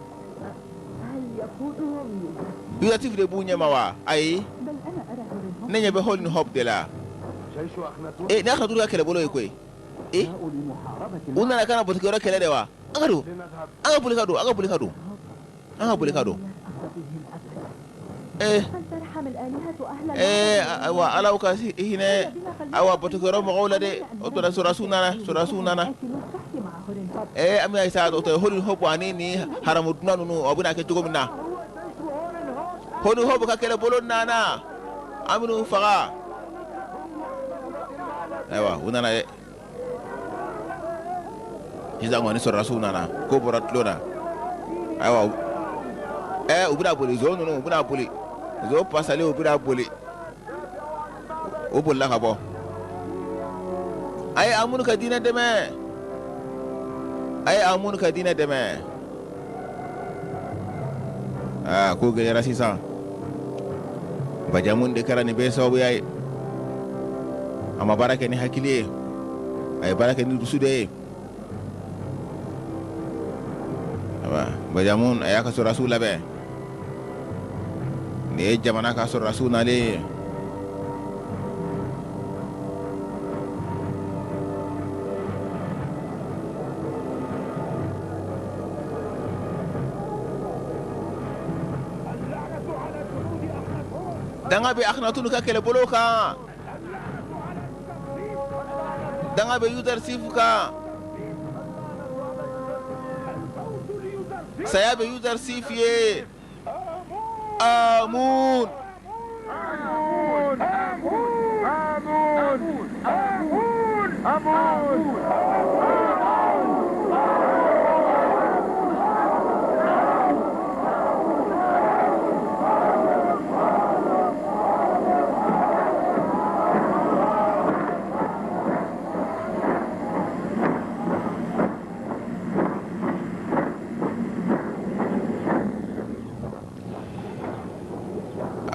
Yuzarsif de b'u ɲɛma wa? Ayi, ne ɲɛ bɛ Holin Hop de la. E, nin Akhnatun ka kɛlɛbolo ye koyi. E, u nana ka na batukɛyɔrɔ kɛlɛ de wa? An ka don, an ka boli ka don, an ka boli ka don. An ka boli ka don ee ee ayiwa ala ka hinɛ awa batukɛyɔrɔ mɔgɔw la dɛ o tora sɔrɔdasiw nana sɔrɔdasiw nana ee an bɛna sa o Holin Hop ani ni haramu dunan ninnu o bɛna kɛ cogo min na Holin Hop ka kɛlɛbolo nana an bɛn'u faga ayiwa u nana dɛ Sisan kɔni sɔrɔdasiw nana ko bɔra tulon na ayiwa u bɛna boli nson ninnu u bɛna boli nson pasalen u bɛna boli u bolila ka bɔ a ye Amun ka diinɛ dɛmɛ a ye Amun ka diinɛ dɛmɛ aa ko gɛlɛyara sisan Bajamun de kɛra nin bɛɛ sababuya ye a ma baara kɛ ni hakili ye a ye baara kɛ ni dusu de ye Bajamun a y'a ka sɔrɔdasiw labɛn nin ye jamana ka sɔrɔdasiw nalen ye Danga bɛ Akhnatun ka kɛlɛbolo kan danga bɛ Yuzarsif kan saya bɛ Yuzarsif ye Amun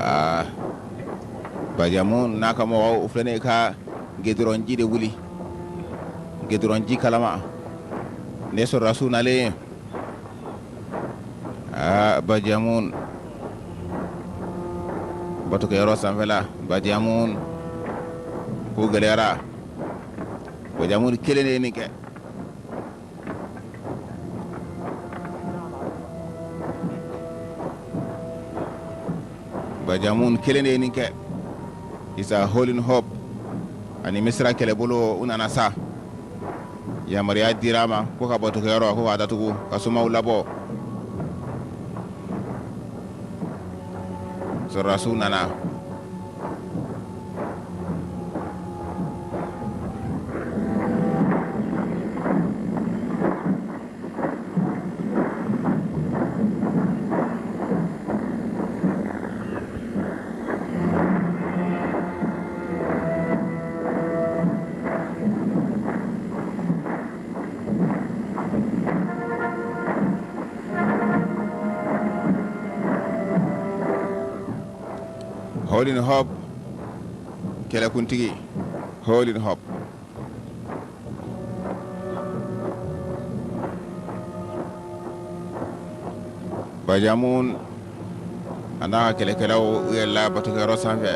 Aa Bajamun n'a ka mɔgɔw u filɛ ka gdɔrɔnji de wuli gdɔrɔnji kalama ne sɔrɔdasiw nalen aa Bajamun batokɛyɔrɔ sanfɛla Bajamun ko gɛlɛyara Bajamun kelen de ye nin kɛ Bajamun kelen de ye nin kɛ isa Holin Hop ani Misira kɛlɛbolo u nana sa yamaruya dira a ma ko ka batokɛyɔrɔ ko k'a datugu ka somaw labɔ sɔrɔdasiw nana Holin Hop kɛlɛkuntigi Holin Hop Bajamun a n'a ka kɛlɛkɛlaw u yɛlɛla batokɛyɔrɔ sanfɛ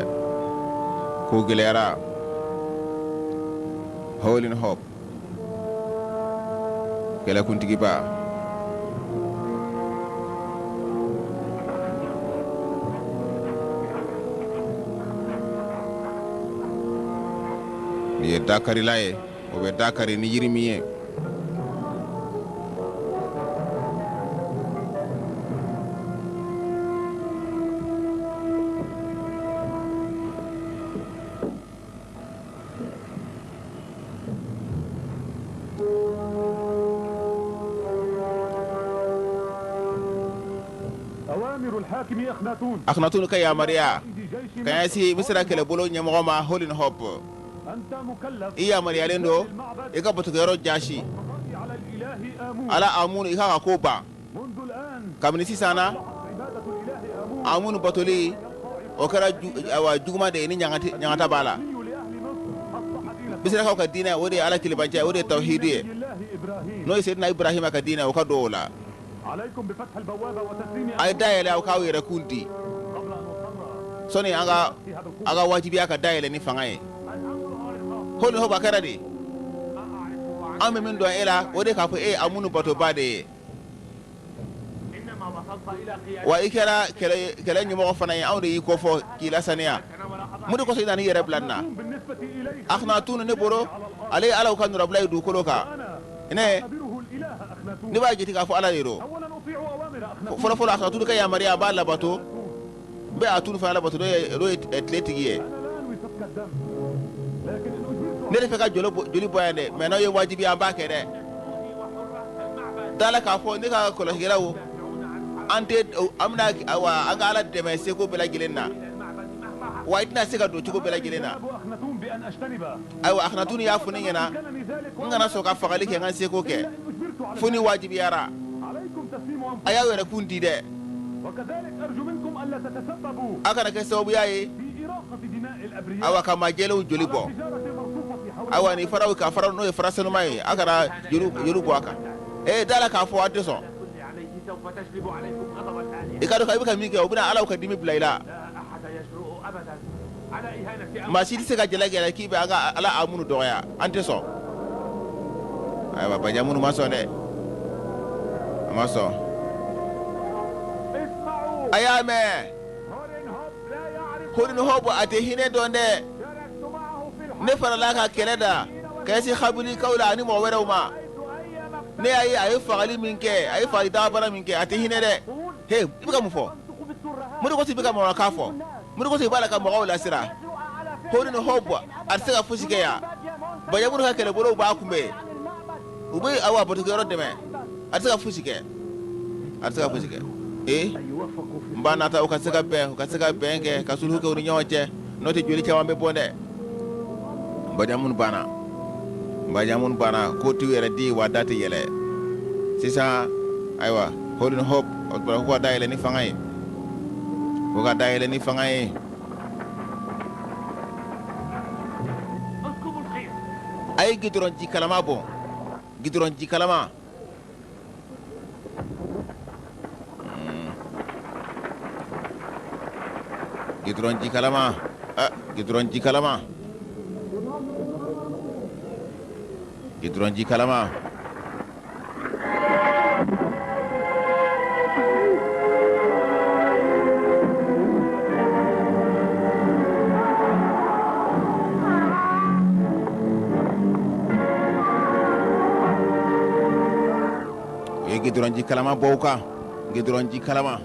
ko gɛlɛyara Holin Hop kɛlɛkuntigiba Nin ye dakarila ye, o bɛ dakari ni yiri min ye. Akhnatun ka yamaruya ka ɲɛsin Misira kɛlɛbolo ɲɛmɔgɔ ma Holinhɔp, i yamaruyalen don i ka batokɛyɔrɔ jasi Ala Amun i k'a ka ko ban. Kabini sisan na Amun batoli o kɛra juguman de ye ni ɲangata b'a la. Misirakaw ka diinɛ o de ye Ala kelebanciya o de ye tawhidu ye, n'o ye Seyidina Ibrahima ka diinɛ o ka don o la. A ye da yɛlɛ aw k'aw yɛrɛkun di sɔnni an ka aw ka wajibiya ka da yɛlɛ ni fanga ye. Holinhɔp a kɛra di? An bɛ min dɔn e la o de k'a fɔ e ye Amun batoba de ye. Wa i kɛra kɛlɛ ɲɛmɔgɔ fana ye, anw de y'i kofɔ k'i lasaniya. Mun de kosɔn i nana i yɛrɛ bila nin na? Akhnatun ne bolo, ale ye Alaw ka nɔrabila ye dugukolo kan. Ne ne b'a jate k'a fɔ Ala de don. Fɔlɔ fɔlɔ, Akhnatun ka yamaruya a b'a labato, n bɛ Atun fana labato, n'o ye tile tigi ye. Ne tɛ fɛ ka joli bɔ yan dɛ, mais n'aw ye wajibiya an b'a kɛ dɛ. Da la k'a fɔ ne ka kɔlɔsikɛlaw, an tɛ an bɛna awa an ka Ala dɛmɛ seko bɛɛ lajɛlen na, wa i tɛna se ka don cogo bɛɛ lajɛlen na. Ayiwa, Akhnatun y'a fɔ ne ɲɛna n kana sɔn ka fagali kɛ, n ka seko kɛ fo ni wajibiyara. A y'aw yɛrɛ kun di dɛ, aw kana kɛ sababuya ye awa ka maa jɛlenw joli bɔ. Ayiwa, ni faraw ka fara, n'o ye fara sanuma ye, aw kana joli bɔ a kan. Ee, da la k'a fɔ a tɛ sɔn. I ka dɔn i bɛ ka min kɛ, o bɛna Ala ka dimi bila i la. Maa si tɛ se ka jala gɛlɛya k'i bɛ an ka Ala Amunu dɔgɔya, an tɛ sɔn. Ayiwa, Bajamunu ma sɔn dɛ, a ma sɔn. A y'a mɛn, Holinhɔbu a tɛ hinɛ dɔn dɛ. Ne farala a kan kɛlɛ da ka ɲɛsin Habilikaw la ani mɔgɔ wɛrɛw ma. Ne y'a ye a ye fagali min kɛ, a ye fagali dagabana min kɛ, a tɛ hinɛ dɛ. He, i bɛ ka mun fɔ? Mun de kosɔn i bɛ ka manamanakan fɔ? Mun de kosɔn i b'a la ka mɔgɔw lasiran? Holinhɔbu a tɛ se ka fosi kɛ yan. Bajamunu ka kɛlɛbolow b'a kunbɛn, u bɛ awa batokɛyɔrɔ dɛmɛ, a tɛ se ka fosi kɛ, a tɛ se ka fosi kɛ. Ee, n b'a nata u ka se ka bɛn, u ka se ka bɛn kɛ ka sulhu kɛ u ni ɲɔgɔn cɛ, n'o tɛ joli caman bɛ bɔn dɛ. Bajamunu banna, Bajamunu banna ko t'u yɛrɛ di wa da tɛ yɛlɛ sisan. Ayiwa, Holinhɔbu o tuma ko ka da yɛlɛ ni fanga ye, ko ka da yɛlɛ ni fanga ye. A ye gidɔrɔn ji kalama bɔn, gidɔrɔn ji kalama. Gidɔrɔn ji kalama, gidɔrɔn ji kalama, gidɔrɔn ji kalama. U ye gidɔrɔn ji kalama bɔ u kan, gidɔrɔn ji kalama.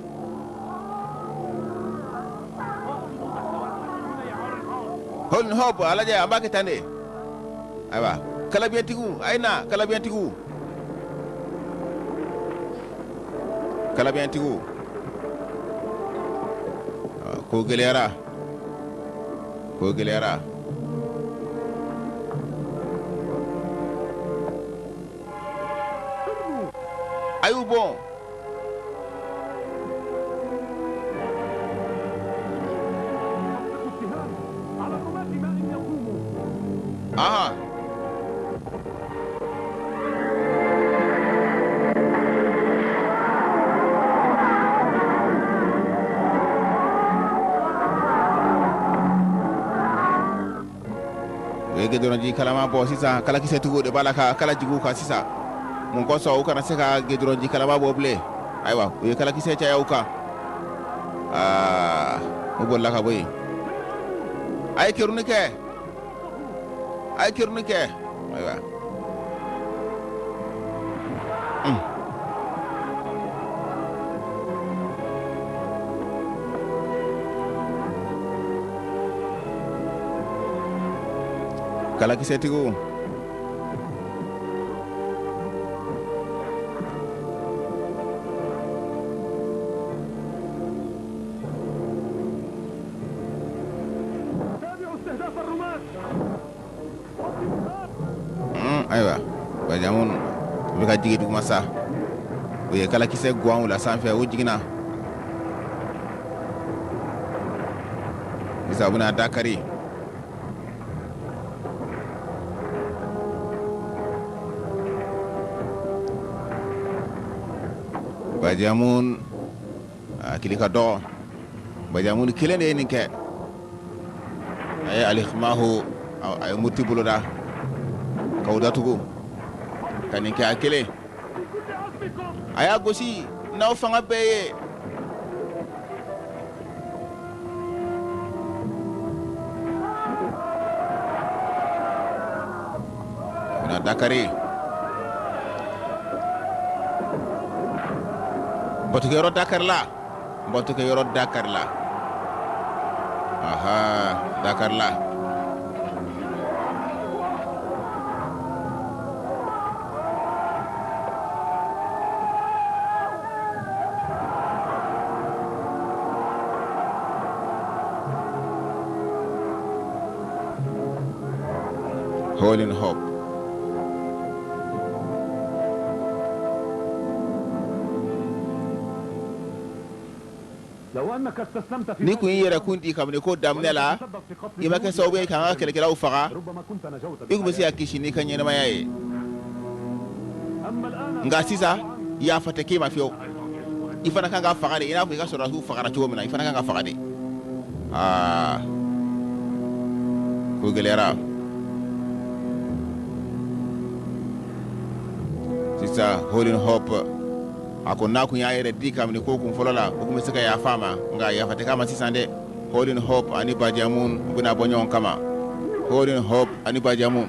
Holinhɔbu a lajɛ, an b'a kɛ tan de. Ayiwa, kalabiyɛntigiw, a ye na, kalabiyɛntigiw, kalabiyɛntigiw, ko gɛlɛyara, ko gɛlɛyara. A y'u bon. Aha. U ye gidɔrɔnji kalama bɔ sisan. Kalakisɛtigiw de b'a la ka kala jigin u kan sisan. Mun kosɔn u kana se ka gidɔrɔnji kalama bɔ bilen? Ayiwa, u ye kalakisɛ caya u kan. Aa, u bolila ka bɔ yen. A ye kerunni kɛ. A ye kerunni kɛ. Ayiwa. Kalakisɛtigiw. Ayiwa Bajamun u bɛ ka jigin duguma sa, u ye kalakisɛ gwan u la sanfɛ, u jiginna sisan u bɛna dakari. Bajamun hakili ka dɔgɔ. Bajamun kelen de ye nin kɛ. A ye alimahu a ye muruti boloda k'aw datugu ka nin kɛ a kelen. A y'a gosi n'aw fanga bɛɛ ye. A bɛna dakari. Batokɛyɔrɔ dakarila. Batokɛyɔrɔ dakarila. Aha, dakarila. Hauling Hop. N'i kun y'i yɛrɛ kun di kabini ko daminɛ la, i ma kɛ sababu ye k'an ka kɛlɛkɛlaw faga, i tun bɛ se ka kisi n'i ka ɲɛnamaya ye. Nka sisan, yafa tɛ k'e ma fiyewu. I fana kan ka faga de, i n'a fɔ i ka sɔrɔdasiw fagara cogo min na, i fana kan ka faga de. Aa, ko gɛlɛyara. Sisan Hauling Hop a ko n'a kun y'a yɛrɛ di kabini ko kun fɔlɔ la, o tun bɛ se ka yafa a ma, nka yafa tɛ k'a ma sisan dɛ. Hauling Hop ani Bajamun u bɛna bɔ ɲɔgɔn kama. Hauling Hop ani Bajamun.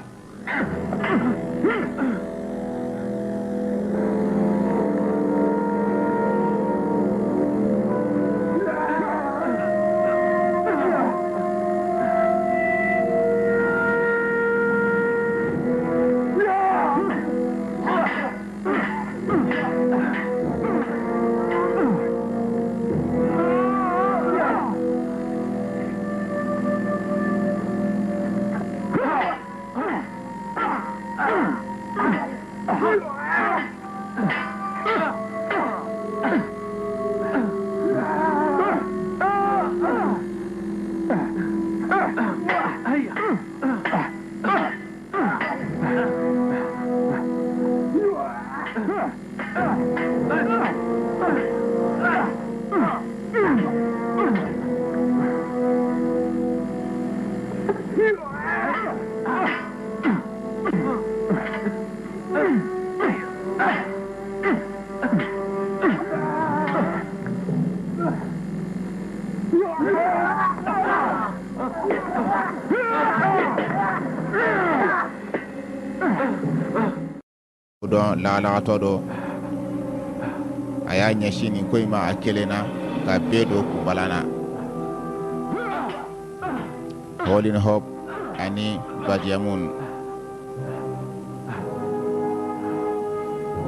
Dɔn lagalagatɔ don, a y'a ɲɛsin nin ko in ma a kelen na ka bɛɛ don kunbalan na. Hauling Hop ani Bajamun.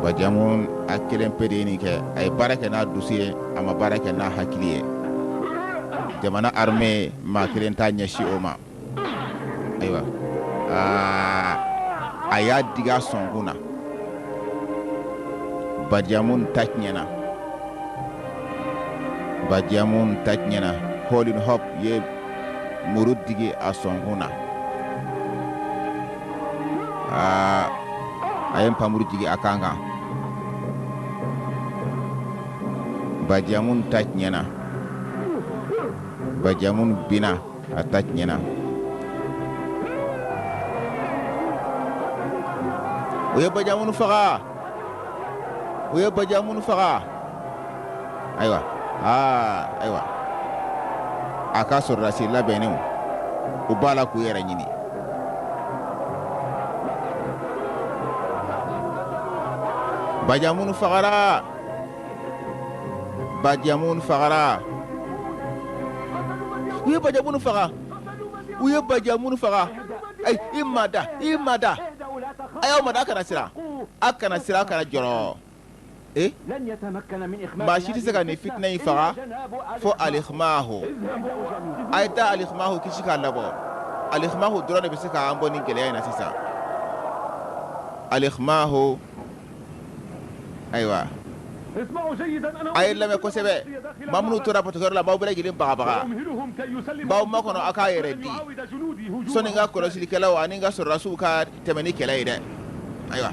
Bajamun a kelen pe de ye nin kɛ. A ye baara kɛ n'a dusu ye, a ma baara kɛ n'a hakili ye. Jamana armée maa kelen t'a ɲɛsin o ma. Ayiwa, aa a y'a digi a sɔnkun na. Bajamun ta tiɲɛna. Bajamun ta tiɲɛna. Hauling Hop ye muru digi a sɔnkun na. Aa a ye npanmuru jigin a kan kan. Bajamun ta tiɲɛna. Bajamun binna, a ta tiɲɛna. U ye Bajamun faga, u ye Bajamun faga. Ayiwa, aa ayiwa, a ka sɔrɔdasi labɛnnenw, u b'a la k'u yɛrɛ ɲini. Bajamunu fagara, Bajamunu fagara. U ye Bajamunu faga, u ye Bajamunu faga. Ayi, i mada, i mada, a y'aw mada, a kana siran, a kana siran, a kana jɔrɔ. E maa si tɛ se ka nin fitinɛ in faga fo Alikimahu. A ye taa Alikimahu kisi k'a labɔ. Alikimahu dɔrɔn de bɛ se k'an bɔ nin gɛlɛya in na sisan. Alikimahu, ayiwa, a ye lamɛn kosɛbɛ. Maa minnu tora batokɛyɔrɔ la, n b'aw bɛɛ lajɛlen bagabaga, n b'aw makɔnɔ aw k'a yɛrɛ di sɔnni n ka kɔlɔsilikɛlaw ani n ka sɔrɔdasiw ka tɛmɛ ni kɛlɛ ye dɛ. Ayiwa,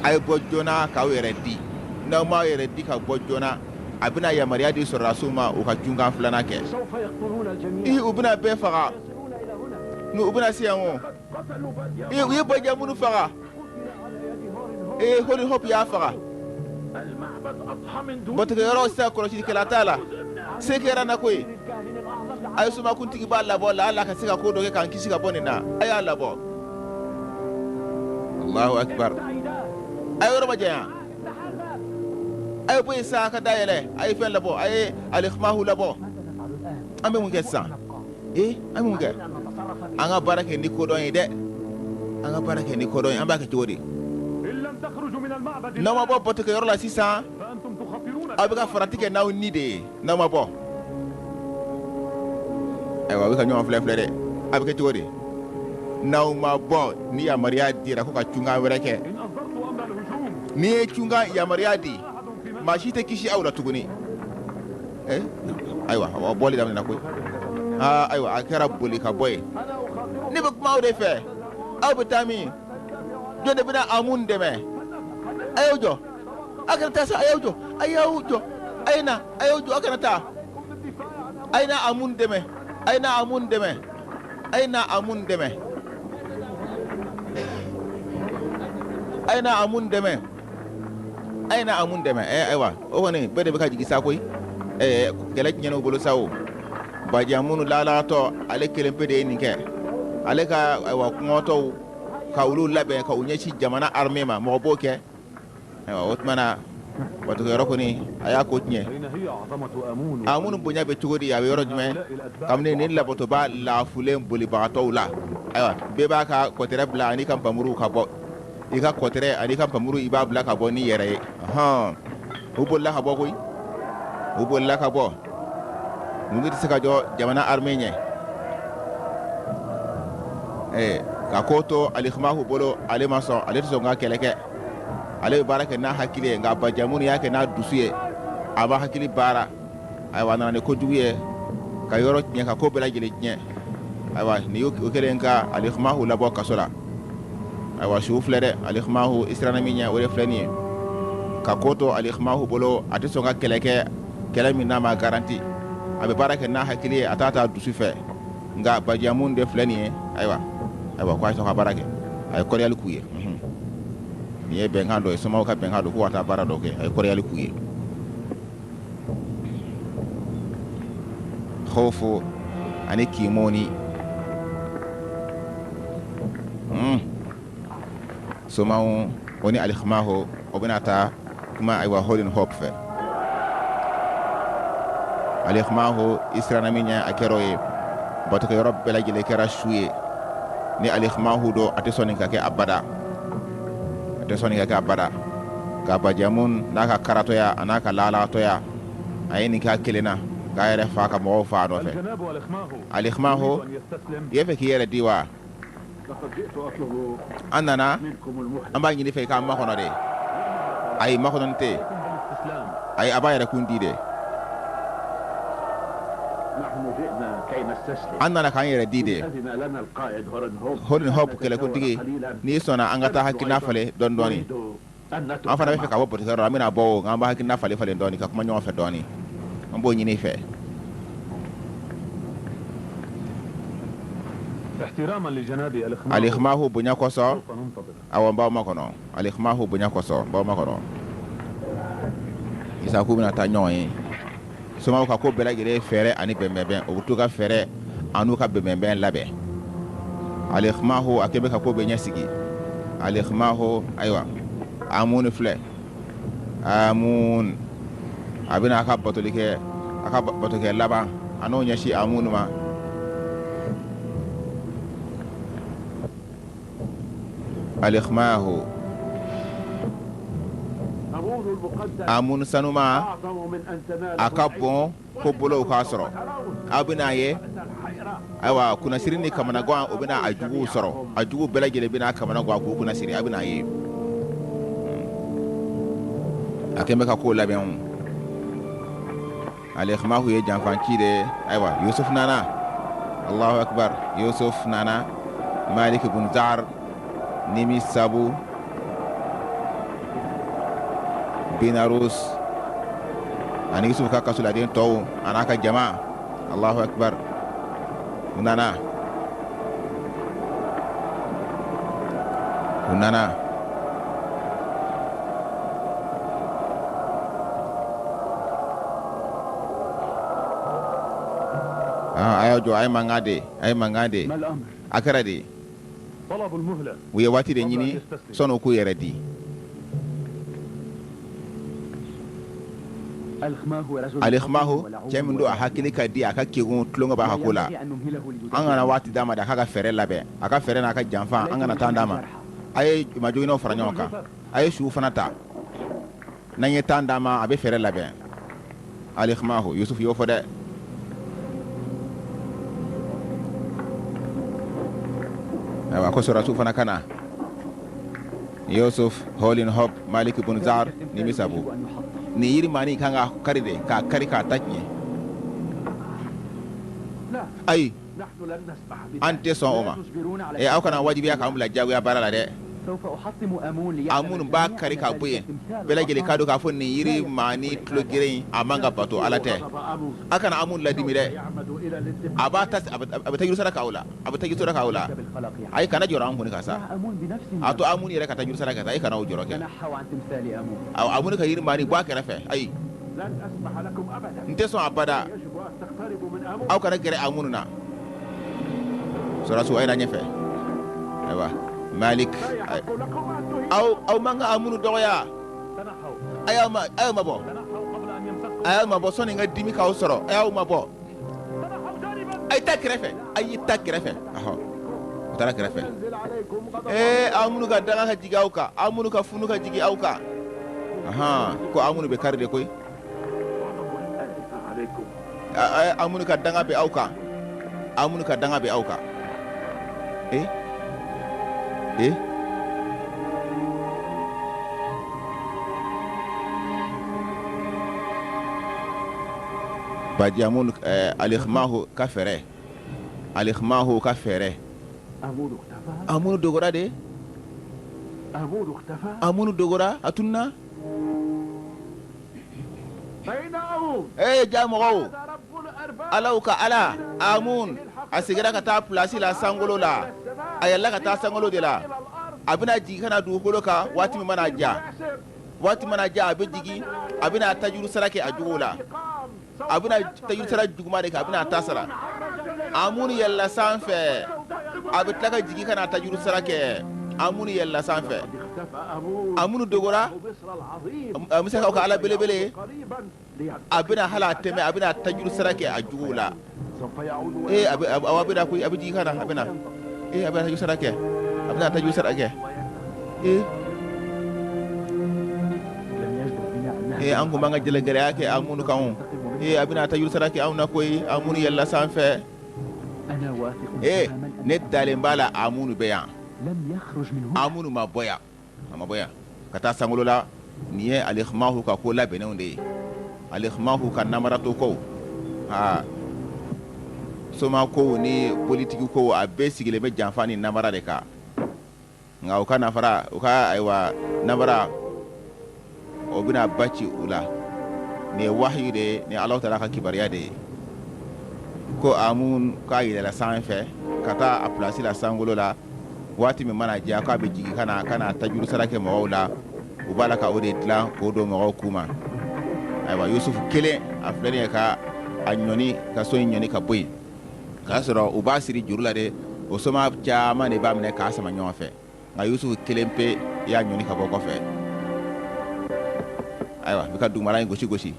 a ye bɔ joona k'aw yɛrɛ di. N'aw m'aw yɛrɛ di ka bɔ joona, a bɛna yamaruya di sɔrɔdasiw ma u ka cunkan filanan kɛ. I, u bɛna bɛɛ faga. U bɛna se yan o. I, u ye Bajamunu faga. Ee, Hori Hop y'a faga. Batokɛyɔrɔ sisan kɔlɔsilikɛla t'a la. Se kɛra n na koyi. A ye somakuntigiba labɔ, laala ka se ka ko dɔ kɛ k'an kisi ka bɔ nin na. A y'a labɔ. Allahu akbar. A ye yɔrɔ majanya. A ye bɔ yen sa, a ka da yɛlɛ. A ye fɛn labɔ, a ye Alikimahu labɔ. An bɛ mun kɛ sisan? Ee, an bɛ mun kɛ? An ka baara kɛ ni kodɔn ye dɛ, an ka baara kɛ ni kodɔn ye. An b'a kɛ cogo di? N'aw ma bɔ batokɛyɔrɔ la sisan, aw bɛ ka farati kɛ n'aw ni de ye. N'aw ma bɔ, ayiwa, a bɛ ka ɲɔgɔn filɛ filɛ dɛ. A bɛ kɛ cogo di n'aw ma bɔ ni yamaruya dira ko ka cunkan wɛrɛ kɛ? N'i ye cunkan yamaruya di, maa si tɛ kisi aw la tuguni. Eh, ayiwa, a bɔli daminɛna koyi. Aa, ayiwa, a kɛra boli ka bɔ ye. Ne bɛ kuma aw de fɛ. Aw bɛ taa min? Jɔn de bɛna Amun dɛmɛ? A y'aw jɔ, a kana taa sa. A y'aw jɔ, a y'aw jɔ, a ye na, a y'aw jɔ, a kana taa. A ye na Amun dɛmɛ, a ye na Amun dɛmɛ, a ye na Amun dɛmɛ, a ye na Amun dɛmɛ, a ye na Amun dɛmɛ. Ɛ, ayiwa, o kɔni bɛɛ de bɛ ka jigin sa koyi. Ɛɛ, kɛlɛ tiɲɛna u bolo sa o. Bajamunu laalatɔ, ale kelen pe de ye nin kɛ. Ale ka, ayiwa, kɔngɔtɔw ka olu labɛn ka u ɲɛsin jamana armée ma, mɔgɔ b'o kɛ? Ayiwa, o tuma na batokɛyɔrɔ kɔni, a y'a ko tiɲɛ. Amun bonya bɛ cogo di? A bɛ yɔrɔ jumɛn kabini nin labatoba laafulen bolibagatɔw la? Ayiwa, bɛɛ b'a ka kɔtɛrɛ bila ani ka npanmuru ka bɔ. I ka kɔtɛrɛ ani ka npanmuru, i b'a bila ka bɔ n'i yɛrɛ ye. Hɔn, u bolila ka bɔ koyi, u bolila ka bɔ. Ninnu tɛ se ka jɔ jamana armée ɲɛ. Ɛɛ, ka ko to Alikimahu bolo, ale ma sɔn, ale tɛ sɔn ka kɛlɛ kɛ. Ale bɛ baara kɛ n'a hakili ye, nka Bajamunu y'a kɛ n'a dusu ye, a ma hakili baara. Ayiwa, a nana ni kojugu ye ka yɔrɔ tiɲɛ, ka ko bɛɛ lajɛlen tiɲɛ. Ayiwa, nin y'o kɛlen ka Alikimahu labɔ kaso la. Ayiwa, su filɛ dɛ. Alikimahu, i siranna min ɲɛ, o de filɛ nin ye. Ka ko to Alikimahu bolo, a tɛ sɔn ka kɛlɛ kɛ, kɛlɛ min n'a ma garanti. A bɛ baara kɛ n'a hakili ye, a t'a ta dusu fɛ. Nka Bajamun de filɛ nin ye. Ayiwa, ayiwa, ko a ye sɔn ka baara kɛ, a ye kɔrɔyali k'u ye. Nin ye bɛnkan dɔ ye, somaw ka bɛnkan don, k'u ka taa baara dɔ kɛ. A ye kɔrɔyali k'u ye. Khofu ani Kimoni, somaw o ni Alikimahu o bɛna taa kuma, ayiwa, Holin Hop fɛ. Alikimahu, i siranna min ɲɛ, a kɛra o ye. Batokɛyɔrɔ bɛɛ lajɛlen kɛra su ye. Ni Alikimahu don, a tɛ sɔn nin ka kɛ abada, a tɛ sɔn nin ka kɛ abada. Ka Bajamun n'a ka karatɔya a n'a ka laalatɔya, a ye nin k'a kelen na, k'a yɛrɛ fa, ka mɔgɔw fa a nɔfɛ. Alikimahu, i b'a fɛ k'i yɛrɛ di wa? An nana, an b'a ɲini i fɛ i k'an makɔnɔ de. Ayi, makɔnɔni tɛ yen. Ayi, a b'a yɛrɛ kun di de. An nana k'an yɛrɛ di de. Holin Hop kɛlɛkuntigi, n'i sɔnna, an ka taa hakilina falen dɔɔni dɔɔni. An fana bɛ fɛ ka bɔ batokɛyɔrɔ la, an bɛna bɔ o, nka an b'a hakilina falen falen dɔɔni, ka kuma ɲɔgɔn fɛ dɔɔni. An b'o ɲini i fɛ. Alikimahu bonya kosɔn, awɔ, n b'aw makɔnɔ. Alikimahu bonya kosɔn, n b'aw makɔnɔ. Isa k'u bɛna taa ɲɔgɔn ye. Somaw ka ko bɛɛ lajɛlen ye fɛɛrɛ ani bɛnbɛnbɛn. U bɛ t'u ka fɛɛrɛ an'u ka bɛnbɛnbɛn labɛn. Alikhmahu a kɛ bɛ ka ko bɛɛ ɲɛsigi. Alikhmahu, ayiwa, Amun filɛ, Amun a bɛna a ka batoli kɛ, a ka batokɛ laban, a n'o ɲɛsin Amun ma. Alikhmahu, Amun sanuma, a ka bon ko bolow k'a sɔrɔ. Aw bɛna a ye, ayiwa, kunnasiri ni kamanagan, o bɛna a juguw sɔrɔ. A juguw bɛɛ lajɛlen bɛna kamanagan k'u kunnasiri. A bɛna a ye, a kɛn bɛ ka ko labɛn. Alikhmahu ye janfanci de ye. Ayiwa, Yusuf nana. Allahu akbar, Yusuf nana. Malik bun Zar, Nimi Sabu, Binarus ani Yusuf ka kasoladen tɔw a n'a ka jama. Allahu akbar, u nana, u nana. A y'aw jɔ, a ye mankan de, a ye mankan de. A kɛra di? U ye waati de ɲini sɔnni u k'u yɛrɛ di. Alikhmahu, cɛ min don, a hakili ka di, a ka kegun, tulonkɛ b'a ka ko la. An kana waati d'a ma de a k'a ka fɛɛrɛ labɛn, a ka fɛɛrɛ n'a ka janfa. An kana temps d'a ma. A ye majoginnaw fara ɲɔgɔn kan, a ye suw fana ta. N'an ye temps d'a ma, a bɛ fɛɛrɛ labɛn. Alikhmahu, Yusuf y'o fɔ dɛ. Ayiwa, ko sɔrɔdasiw fana ka na. Yusuf, Holin Hop, Malik bun Zar, Nimi Sabu, nin yiri maani kan ka kari de, k'a kari k'a ta tiɲɛ. Ayi, an tɛ sɔn o ma. Ee, aw kana wajibiya k'an bila jagoya baara la dɛ. Amun b'a kari ka bɔ yen, bɛɛ lajɛlen k'a dɔn k'a fɔ nin yiri maani tulo geren in, a man ka bato, Ala tɛ. A kana Amun ladimi dɛ. A b'a ta, a bɛ tajuru sara k'aw la, a bɛ tajuru sara k'aw la. Ayi, kana jɔrɔ an kɔni ka sa. A to Amun yɛrɛ ka tajuru sara ka taa. E kana o jɔrɔ kɛ. Amun ka yiri maani bɔ a kɛrɛfɛ. Ayi, n tɛ sɔn abada. Aw kana gɛrɛ Amun na. Sɔrɔdasiw, a ye na ɲɛfɛ. Ayiwa, Malik, aw man ka Amun dɔgɔya. A y'aw ma, a y'aw mabɔ, a y'aw mabɔ sɔnni n ka dimi k'aw sɔrɔ. A y'aw mabɔ, a ye taa kɛrɛfɛ, a ye taa kɛrɛfɛ. Ɔhɔ, u taara kɛrɛfɛ. Ee, Amun ka danga ka jigin aw kan, Amun ka funu ka jigin aw kan. Ahan, ko Amun bɛ kari de koyi. Amun ka danga bɛ aw kan, Amun ka danga bɛ aw kan. Ee ee, baji Amun, Alikhmahu ka fɛɛrɛ, Alikhmahu ka fɛɛrɛ. Amun dogora de, Amun dogora, a tununna. Ee ja mɔgɔw, Alaw ka Ala Amun, a seginna ka taa pilasi la sankolo la. A yɛlɛla ka taa sankolo de la. A bɛna jigin ka na dugukolo kan waati min mana diya, waati mana diya, a bɛ jigin, a bɛna tajuru sara kɛ a juguw la. A bɛna tajuru sara juguman de kɛ, a bɛna a ta sara. Amun yɛlɛla sanfɛ, a bɛ tila ka jigin ka na tajuru sara kɛ. Amun yɛlɛla sanfɛ, Amun dogora. Misirakaw ka Ala belebele, a bɛna hali a tɛmɛ, a bɛna tajuru sara kɛ a juguw la. Ee, a bɛ koyi, a bɛ jigin ka na, a bɛna, ee, a bɛna tajuru sara kɛ, a bɛna tajuru sara kɛ. Ee ee, an kun b'an ka jɛlɛgɛlɛya kɛ Amun kan. Ee, a bɛna tajuru sara kɛ anw na koyi. Amun yɛlɛla sanfɛ. Ee, ne dalen b'a la, Amun bɛ yan. Amun ma bɔ yan, a ma bɔ yan ka taa sankolo la. Nin ye Alikhmahu ka ko labɛnnenw de ye, Alikhmahu ka namaratɔ kow, aa, soma kow ni politiki kow, a bɛɛ sigilen bɛ janfa ni namara de kan. Nka u ka nafara, u ka, ayiwa, nabara, o bɛna ba ci u la. Nin ye wahiyu de ye, nin ye Alahu taala ka kibaruya de ye ko Amun k'a yɛlɛla sanfɛ ka taa a pilasi la sankolo la. Waati min mana diya, k'a bɛ jigin ka na, ka na tajuru sara kɛ mɔgɔw la. U b'a la ka o de dilan k'o don mɔgɔw kun ma. Ayiwa, Yusufu kelen, a filɛ nin ye ka a ɲɔni, ka so in ɲɔni ka bɔ yen, k'a sɔrɔ u b'a siri juru la de. O soma caman de b'a minɛ k'a sama ɲɔgɔn fɛ, nka Yusufu kelen pe y'a ɲɔni ka bɔ kɔfɛ. Ayiwa, n bɛ ka dugumala in gosi gosi.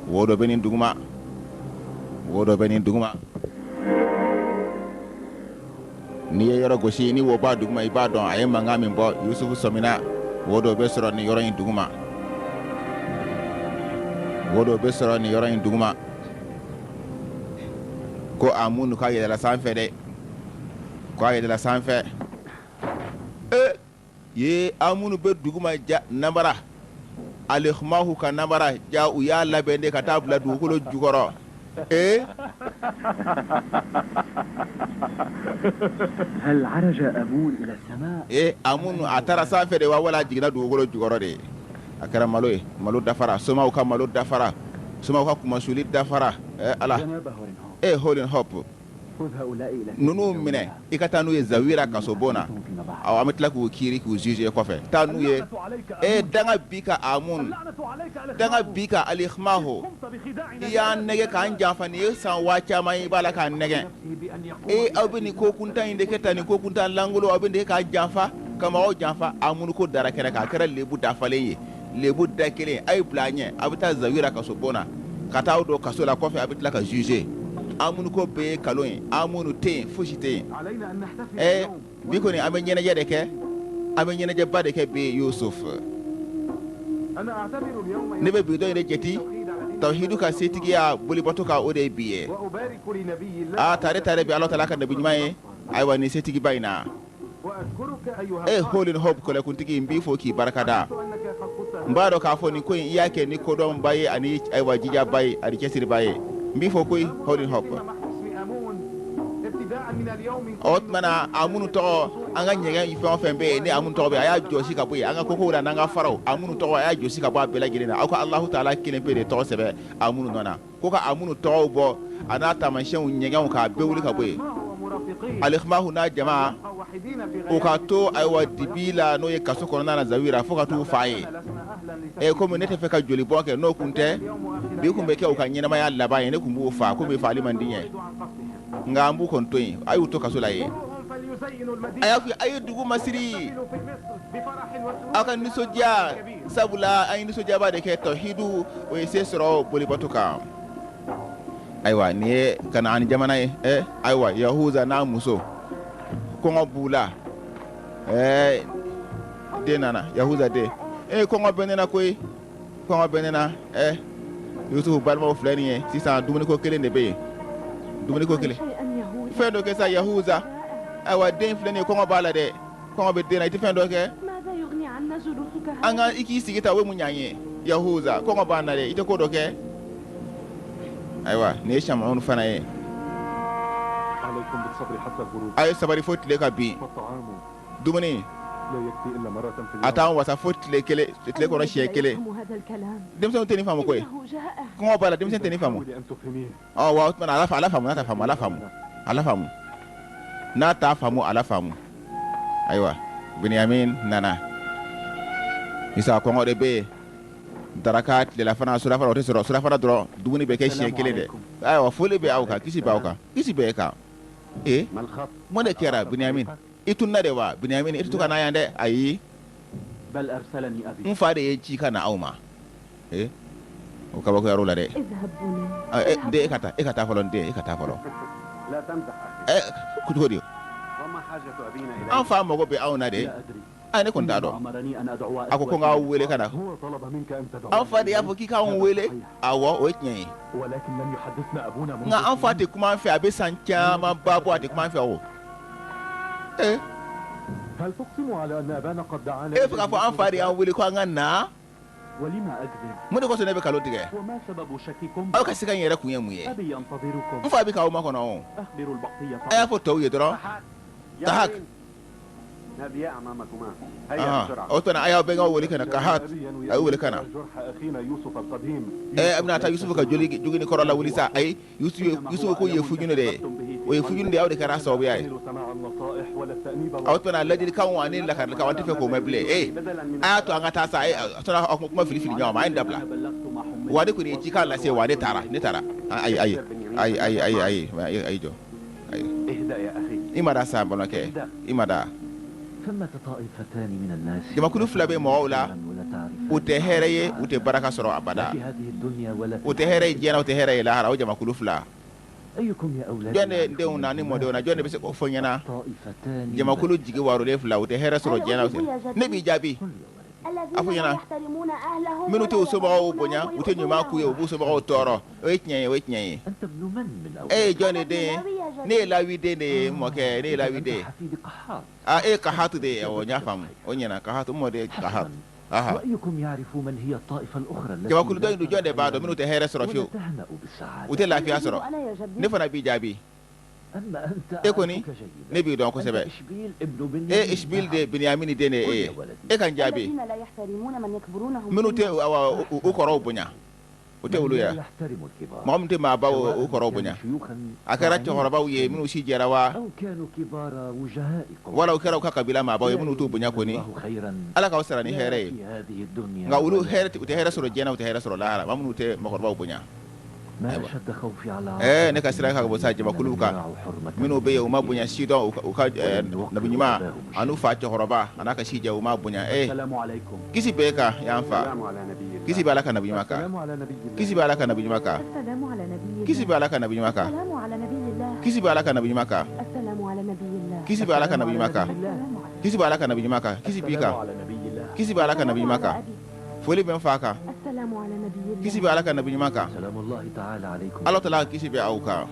Wo dɔ bɛ nin duguma, wo dɔ bɛ nin duguma. N'i ye yɔrɔ gosi ni wo b'a duguma, i b'a dɔn a ye mankan min bɔ. Yusufu sɔmina wo dɔ bɛ sɔrɔ nin yɔrɔ in duguma, wo dɔ bɛ sɔrɔ nin yɔrɔ in duguma. Ko Amunu k'a yɛlɛla sanfɛ dɛ, ko a yɛlɛla sanfɛ. E ye Amunu bɛ duguma ja nabara Alikimahu ka nabara ja, u y'a labɛn de ka taa bila dugukolo jukɔrɔ. Ee, ee, Amunu a taara sanfɛ de wa, wala a jiginna dugukolo jukɔrɔ de? A kɛra malo ye, malo dafara, somaw ka malo dafara, somaw ka kunmasuli dafara. Ala e Horemheb, ninnu minɛ i ka taa n'u ye Zawira kasobon na. Aw, an bɛ tila k'u kiiri, k'u juger kɔfɛ. Taa n'u ye. E, danga b'i kan Amun, danga b'i kan Alikimahu. I y'an nɛgɛ k'an janfa, nin ye san waa caman ye i b'a la k'an nɛgɛ. E, aw bɛ nin ko kuntan in de kɛ tan, nin ko kuntan lankolon, aw bɛ de k'an janfa, ka mɔgɔw janfa. Amunu ko dara kɛnɛ kan, a kɛra lebu dafalen ye, lebu da kelen. A ye bila a ɲɛ, a bɛ taa Zawira kasobon na ka taa aw don kaso la, kɔfɛ a bɛ tila ka juger. Amunu ko bɛɛ ye nkalon ye, Amunu tɛ yen, fosi tɛ yen. Ɛ, bi kɔni an bɛ ɲɛnajɛ de kɛ, an bɛ ɲɛnajɛba de kɛ bi. Yusuf, ne bɛ bi don in de jate tawhidu ka setigiya bolibato kan, o de ye bi ye. A tare tare bi Ala taala ka nabi ɲuman ye. Ayiwa, nin setigiba in na, e Horemheb kɛlɛkuntigi, n b'i fo k'i barikada. N b'a dɔn k'a fɔ nin ko in, i y'a kɛ ni kodɔnba ye ani ayiwa jijaba ye ani cɛsiriba ye. N b'i fo koyi, Horemheb. O tuma na, Amunu tɔgɔ, an ka ɲɛgɛn fɛn o fɛn bɛ yen ni Amunu tɔgɔ bɛ yen, a y'a jɔsi ka bɔ yen. An ka kokow la n'an ka faraw, Amunu tɔgɔ, a y'a jɔsi ka bɔ a bɛɛ lajɛlen na. Aw ka Alahu taala kelen pe de tɔgɔ sɛbɛn Amunu nɔ na. Ko ka Amunu tɔgɔw bɔ a n'a taamasiyɛnw ɲɛgɛnw k'a bɛɛ wuli ka bɔ yen. Alikimahu n'a jama, u ka to ayiwa dibi la, n'o ye kaso kɔnɔna na Zawira, fo ka t'u fa ye. Ɛ, komi ne tɛ fɛ ka joli bɔn kɛ, n'o kun tɛ, bi kun bɛ kɛ u ka ɲɛnamaya laban ye, ne kun b'u faa, komi faali man di n ye. Nka an b'u kɔni to yen, a y'u to kaso la yen. A y'a fɔ a ye dugu masiri, aw ka nisɔndiya, sabula an ye nisɔndiyaba de kɛ, tawhidu o ye se sɔrɔ bolibato kan. Ayiwa, nin ye Kanaani jamana ye. Ɛ, ayiwa, Yahuza n'a muso, kɔngɔ b'u la. Ɛɛ, den nana, Yahuza den. E, kɔngɔ bɛ ne na koyi, kɔngɔ bɛ ne na. Ɛ, Yusufu balimaw filɛ nin ye sisan, dumuniko kelen de bɛ yen, dumuniko kelen. Fɛn dɔ kɛ sa, Yahuza. Ayiwa, den filɛ nin ye, kɔngɔ b'a la dɛ, kɔngɔ bɛ den na. I tɛ fɛn dɔ kɛ an ka i k'i sigi ta, o bɛ mun ɲɛ an ye? Yahuza, kɔngɔ b'an na dɛ, i tɛ ko dɔ kɛ. Ayiwa, nin ye Shamunu fana ye. A ye sabali fo tile ka bin. Dumuni a t'an wasa fo tile kelen, tile kɔnɔ siɲɛ kelen. Denmisɛnw tɛ nin faamu koyi, kɔngɔ b'a la, denmisɛn tɛ nin faamu. Ɔ wa, o tuma na, ala faamu, n'a ta faamu, ala faamu, ala faamu, n'a t'a faamu, ala faamu. Ayiwa, Binyamin nana isa, kɔngɔ de bɛ yen. Daraka, tilelafana, surafana, o tɛ sɔrɔ. Surafana dɔrɔn, dumuni bɛ kɛ siɲɛ kelen dɛ. Ayiwa, foli bɛ aw kan, kisi bɛ aw kan, kisi bɛ e kan. Ee, mun de kɛra, Binyamin? I tununna de wa? Binyamin, i tɛ to ka na yan dɛ. Ayi, n fa de ye ci ka na aw ma. Ee, o kabakoyar'u la dɛ. N den, e ka taa, e ka taa fɔlɔ. N den, e ka taa fɔlɔ. Cogo di, an fa mago bɛ anw na de? A, ne kɔni t'a dɔn. A ko ko n k'aw wele ka na. An fa de y'a fɔ k'i k'anw wele. Awɔ, o ye tiɲɛ ye, nka an fa tɛ kuma an fɛ, a bɛ san caman ba bɔ, a tɛ kuma an fɛ. O, ee, e fɛ k'a fɔ an fa de y'an wele ko an ka na? Mun de kosɔn ne bɛ nkalon tigɛ? Aw ka siga in yɛrɛ kun ye mun ye? N fa bɛ k'aw makɔnɔ. O, a y'a fɔ tɔw ye dɔrɔn. Tahak, o tuma a y'aw bɛnkɛw wele ka na. Kahat, a y'u wele ka na. A bɛna taa Yusufu ka joli jogini kɔrɔ lawuli sa. Ayi, Yusufu ko ye fujunu de ye, o ye fujunu de ye, aw de kɛra sababuya ye. Aw tuma ladilikanw ani lakarilikanw, an tɛ fɛ k'o mɛn bilen. Ee, a y'a to an ka taa sa. Aw kuma fili fili ɲɔgɔn ma, a ye nin dabila. Wa ne kɔni ye cikan lase, wa ne taara, ne taara. Ayi, ayi, ayi, ayi, ayi, ayi, ayi, jɔ. I ma da sa, balimakɛ, i ma da. Jamakulu fila bɛ mɔgɔw la, u tɛ hɛrɛ ye, u tɛ baraka sɔrɔ abada, u tɛ hɛrɛ ye diɲɛ na, u tɛ hɛrɛ ye lahara. O jamakulu fila, jɔn de denw na ni mɔdenw na, jɔn de bɛ se k'o fɔ n ɲɛna? Jamakulu jigi warolen fila, u tɛ hɛrɛ sɔrɔ diɲɛ na. Ne b'i jaabi, a fɔ ɲɛna, minnu tɛ u somɔgɔw bonya, u tɛ ɲuman k'u ye, u b'u somɔgɔw tɔɔrɔ. O ye tiɲɛ ye, o ye tiɲɛ ye. E ye jɔn de den ye? Ne ye Lawi den de ye, mɔkɛ, ne ye Lawi den ye. Aa, e ye Kahatu de ye. Awɔ, n y'a faamu, o ɲɛna. Kahatu, n mɔden ye Kahatu. Aha, jamakulu dɔ in dun, jɔn de b'a dɔn? Minnu tɛ hɛrɛ sɔrɔ fiyewu, u tɛ lafiya sɔrɔ. Ne fana b'i jaabi. E kɔni, ne b'i dɔn kosɛbɛ. E Isbil de Binyamini den de ye e ye. E ka n jaabi, minnu tɛ u kɔrɔw bonya, o tɛ olu ye, mɔgɔ min tɛ maabaw u kɔrɔw bonya, a kɛra cɛkɔrɔbaw ye minnu si jɛra wa, wala u kɛra u ka kabila maabaw ye, minnu t'u bonya kɔni, Ala k'aw sara ni hɛrɛ ye. Nka olu u tɛ hɛrɛ sɔrɔ diɲɛ na, u tɛ hɛrɛ sɔrɔ lahara, maa minnu tɛ mɔgɔkɔrɔbaw bonya. Ɛɛ, ne ka siran ka bon sa jamakulu kan minnu bɛ yen, u ma bonya si dɔn, u ka nabi ɲuman an'u fa cɛkɔrɔba an'a ka sijɛ, u ma bonya. Ee, kisi b'e kan, y'an fa. Kisi bɛ Ala ka nabi ɲuman kan. Kisi bɛ Ala ka nabi ɲuman kan. Kisi bɛ Ala ka nabi ɲuman kan. Kisi bɛ Ala ka nabi ɲuman kan. Kisi bɛ Ala ka nabi ɲuman kan. Kisi bɛ Ala ka nabi ɲuman kan. Kisi b'i kan. Kisi bɛ Ala ka nabi ɲuman kan. Foli bɛ n fa kan. Kisi bɛ Ala ka nabi ɲuman kan. Ala tala kisi bɛ aw kan.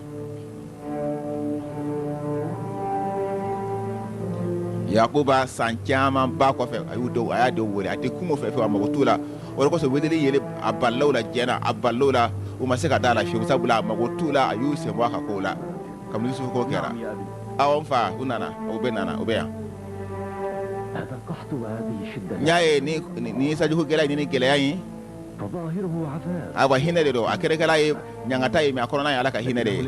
Yakuba san caman ba kɔfɛ, a y'u denw, a y'a denw wele. A tɛ kuma u fɛ fiyewu, a mago t'u la. O de kosɔn weleli yɛrɛ, a balila u la diɲɛ na, a balila u la, u ma se ka da la fiyewu, sabula a mago t'u la, a y'u sen bɔ a ka kow la kabini Yusufu ko kɛra. Awɔ, n fa, u nana, u bɛɛ nana, u bɛ yan. N y'a ye ni nin sanjiko gɛlɛya in ni gɛlɛya in, ayiwa, hinɛ de don. A kɛrɛkɛla ye ɲangata ye, mais a kɔnɔna ye Ala ka hinɛ de ye.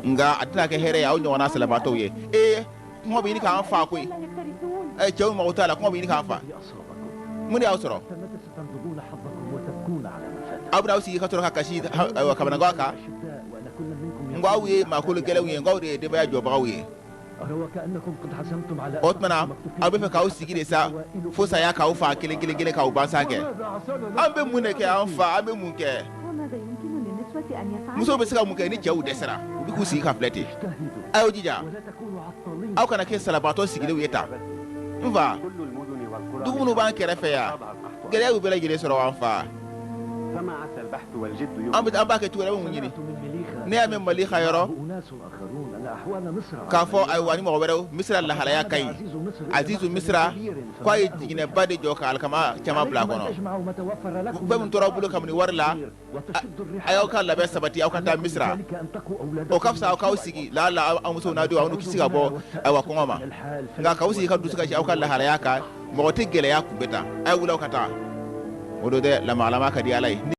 Nka a tɛna kɛ hɛrɛ ye aw ɲɔgɔnna salabaatɔw ye. Ee, kɔngɔ bɛ ɲini k'an fa koyi. Ɛ, cɛw mago t'a la, kɔngɔ bɛ ɲini k'an fa. Mun de y'aw sɔrɔ? Aw bɛna aw sigi ka sɔrɔ ka kasi, ayiwa, kamanagan kan. N ko aw ye maakolo gɛlɛnw ye, n ko aw de ye denbaya jɔbagaw ye. O tuma na aw bɛ fɛ k'aw sigi de sa fo saya k'aw fa kelen kelen kelen k'aw ban sa kɛ. An bɛ mun de kɛ, an fa? An bɛ mun kɛ? Musow bɛ se ka mun kɛ ni cɛw dɛsɛra, u bɛ k'u sigi ka filɛ ten? A y'aw jija, aw kana kɛ salabaatɔ sigilenw ye tan. N fa, dugu minnu b'an kɛrɛfɛ yan, gɛlɛya y'u bɛɛ lajɛlen sɔrɔ, an fa. An bɛ an b'a kɛ cogo di? An bɛ mun ɲini? Ne y'a mɛn Malika yɔrɔ k'a fɔ, ayiwa, ni mɔgɔ wɛrɛw, Misira lahalaya ka ɲi. Azizu Misira ko a ye jiginɛba de jɔ ka alikama caman bila a kɔnɔ. Fɛn min tora aw bolo kabini wari la, a y'aw ka labɛn sabati, aw ka taa Misira, o ka fisa aw k'aw sigi. Laala aw musow n'a denw, aw n'u kisi ka bɔ, ayiwa, kɔngɔ ma. Nka k'aw sigi ka dusu kasi aw ka lahalaya kan, mɔgɔ tɛ gɛlɛya kunbɛ tan. A ye wuli, aw ka taa. O don dɛ, lamagalama ka di Ala ye.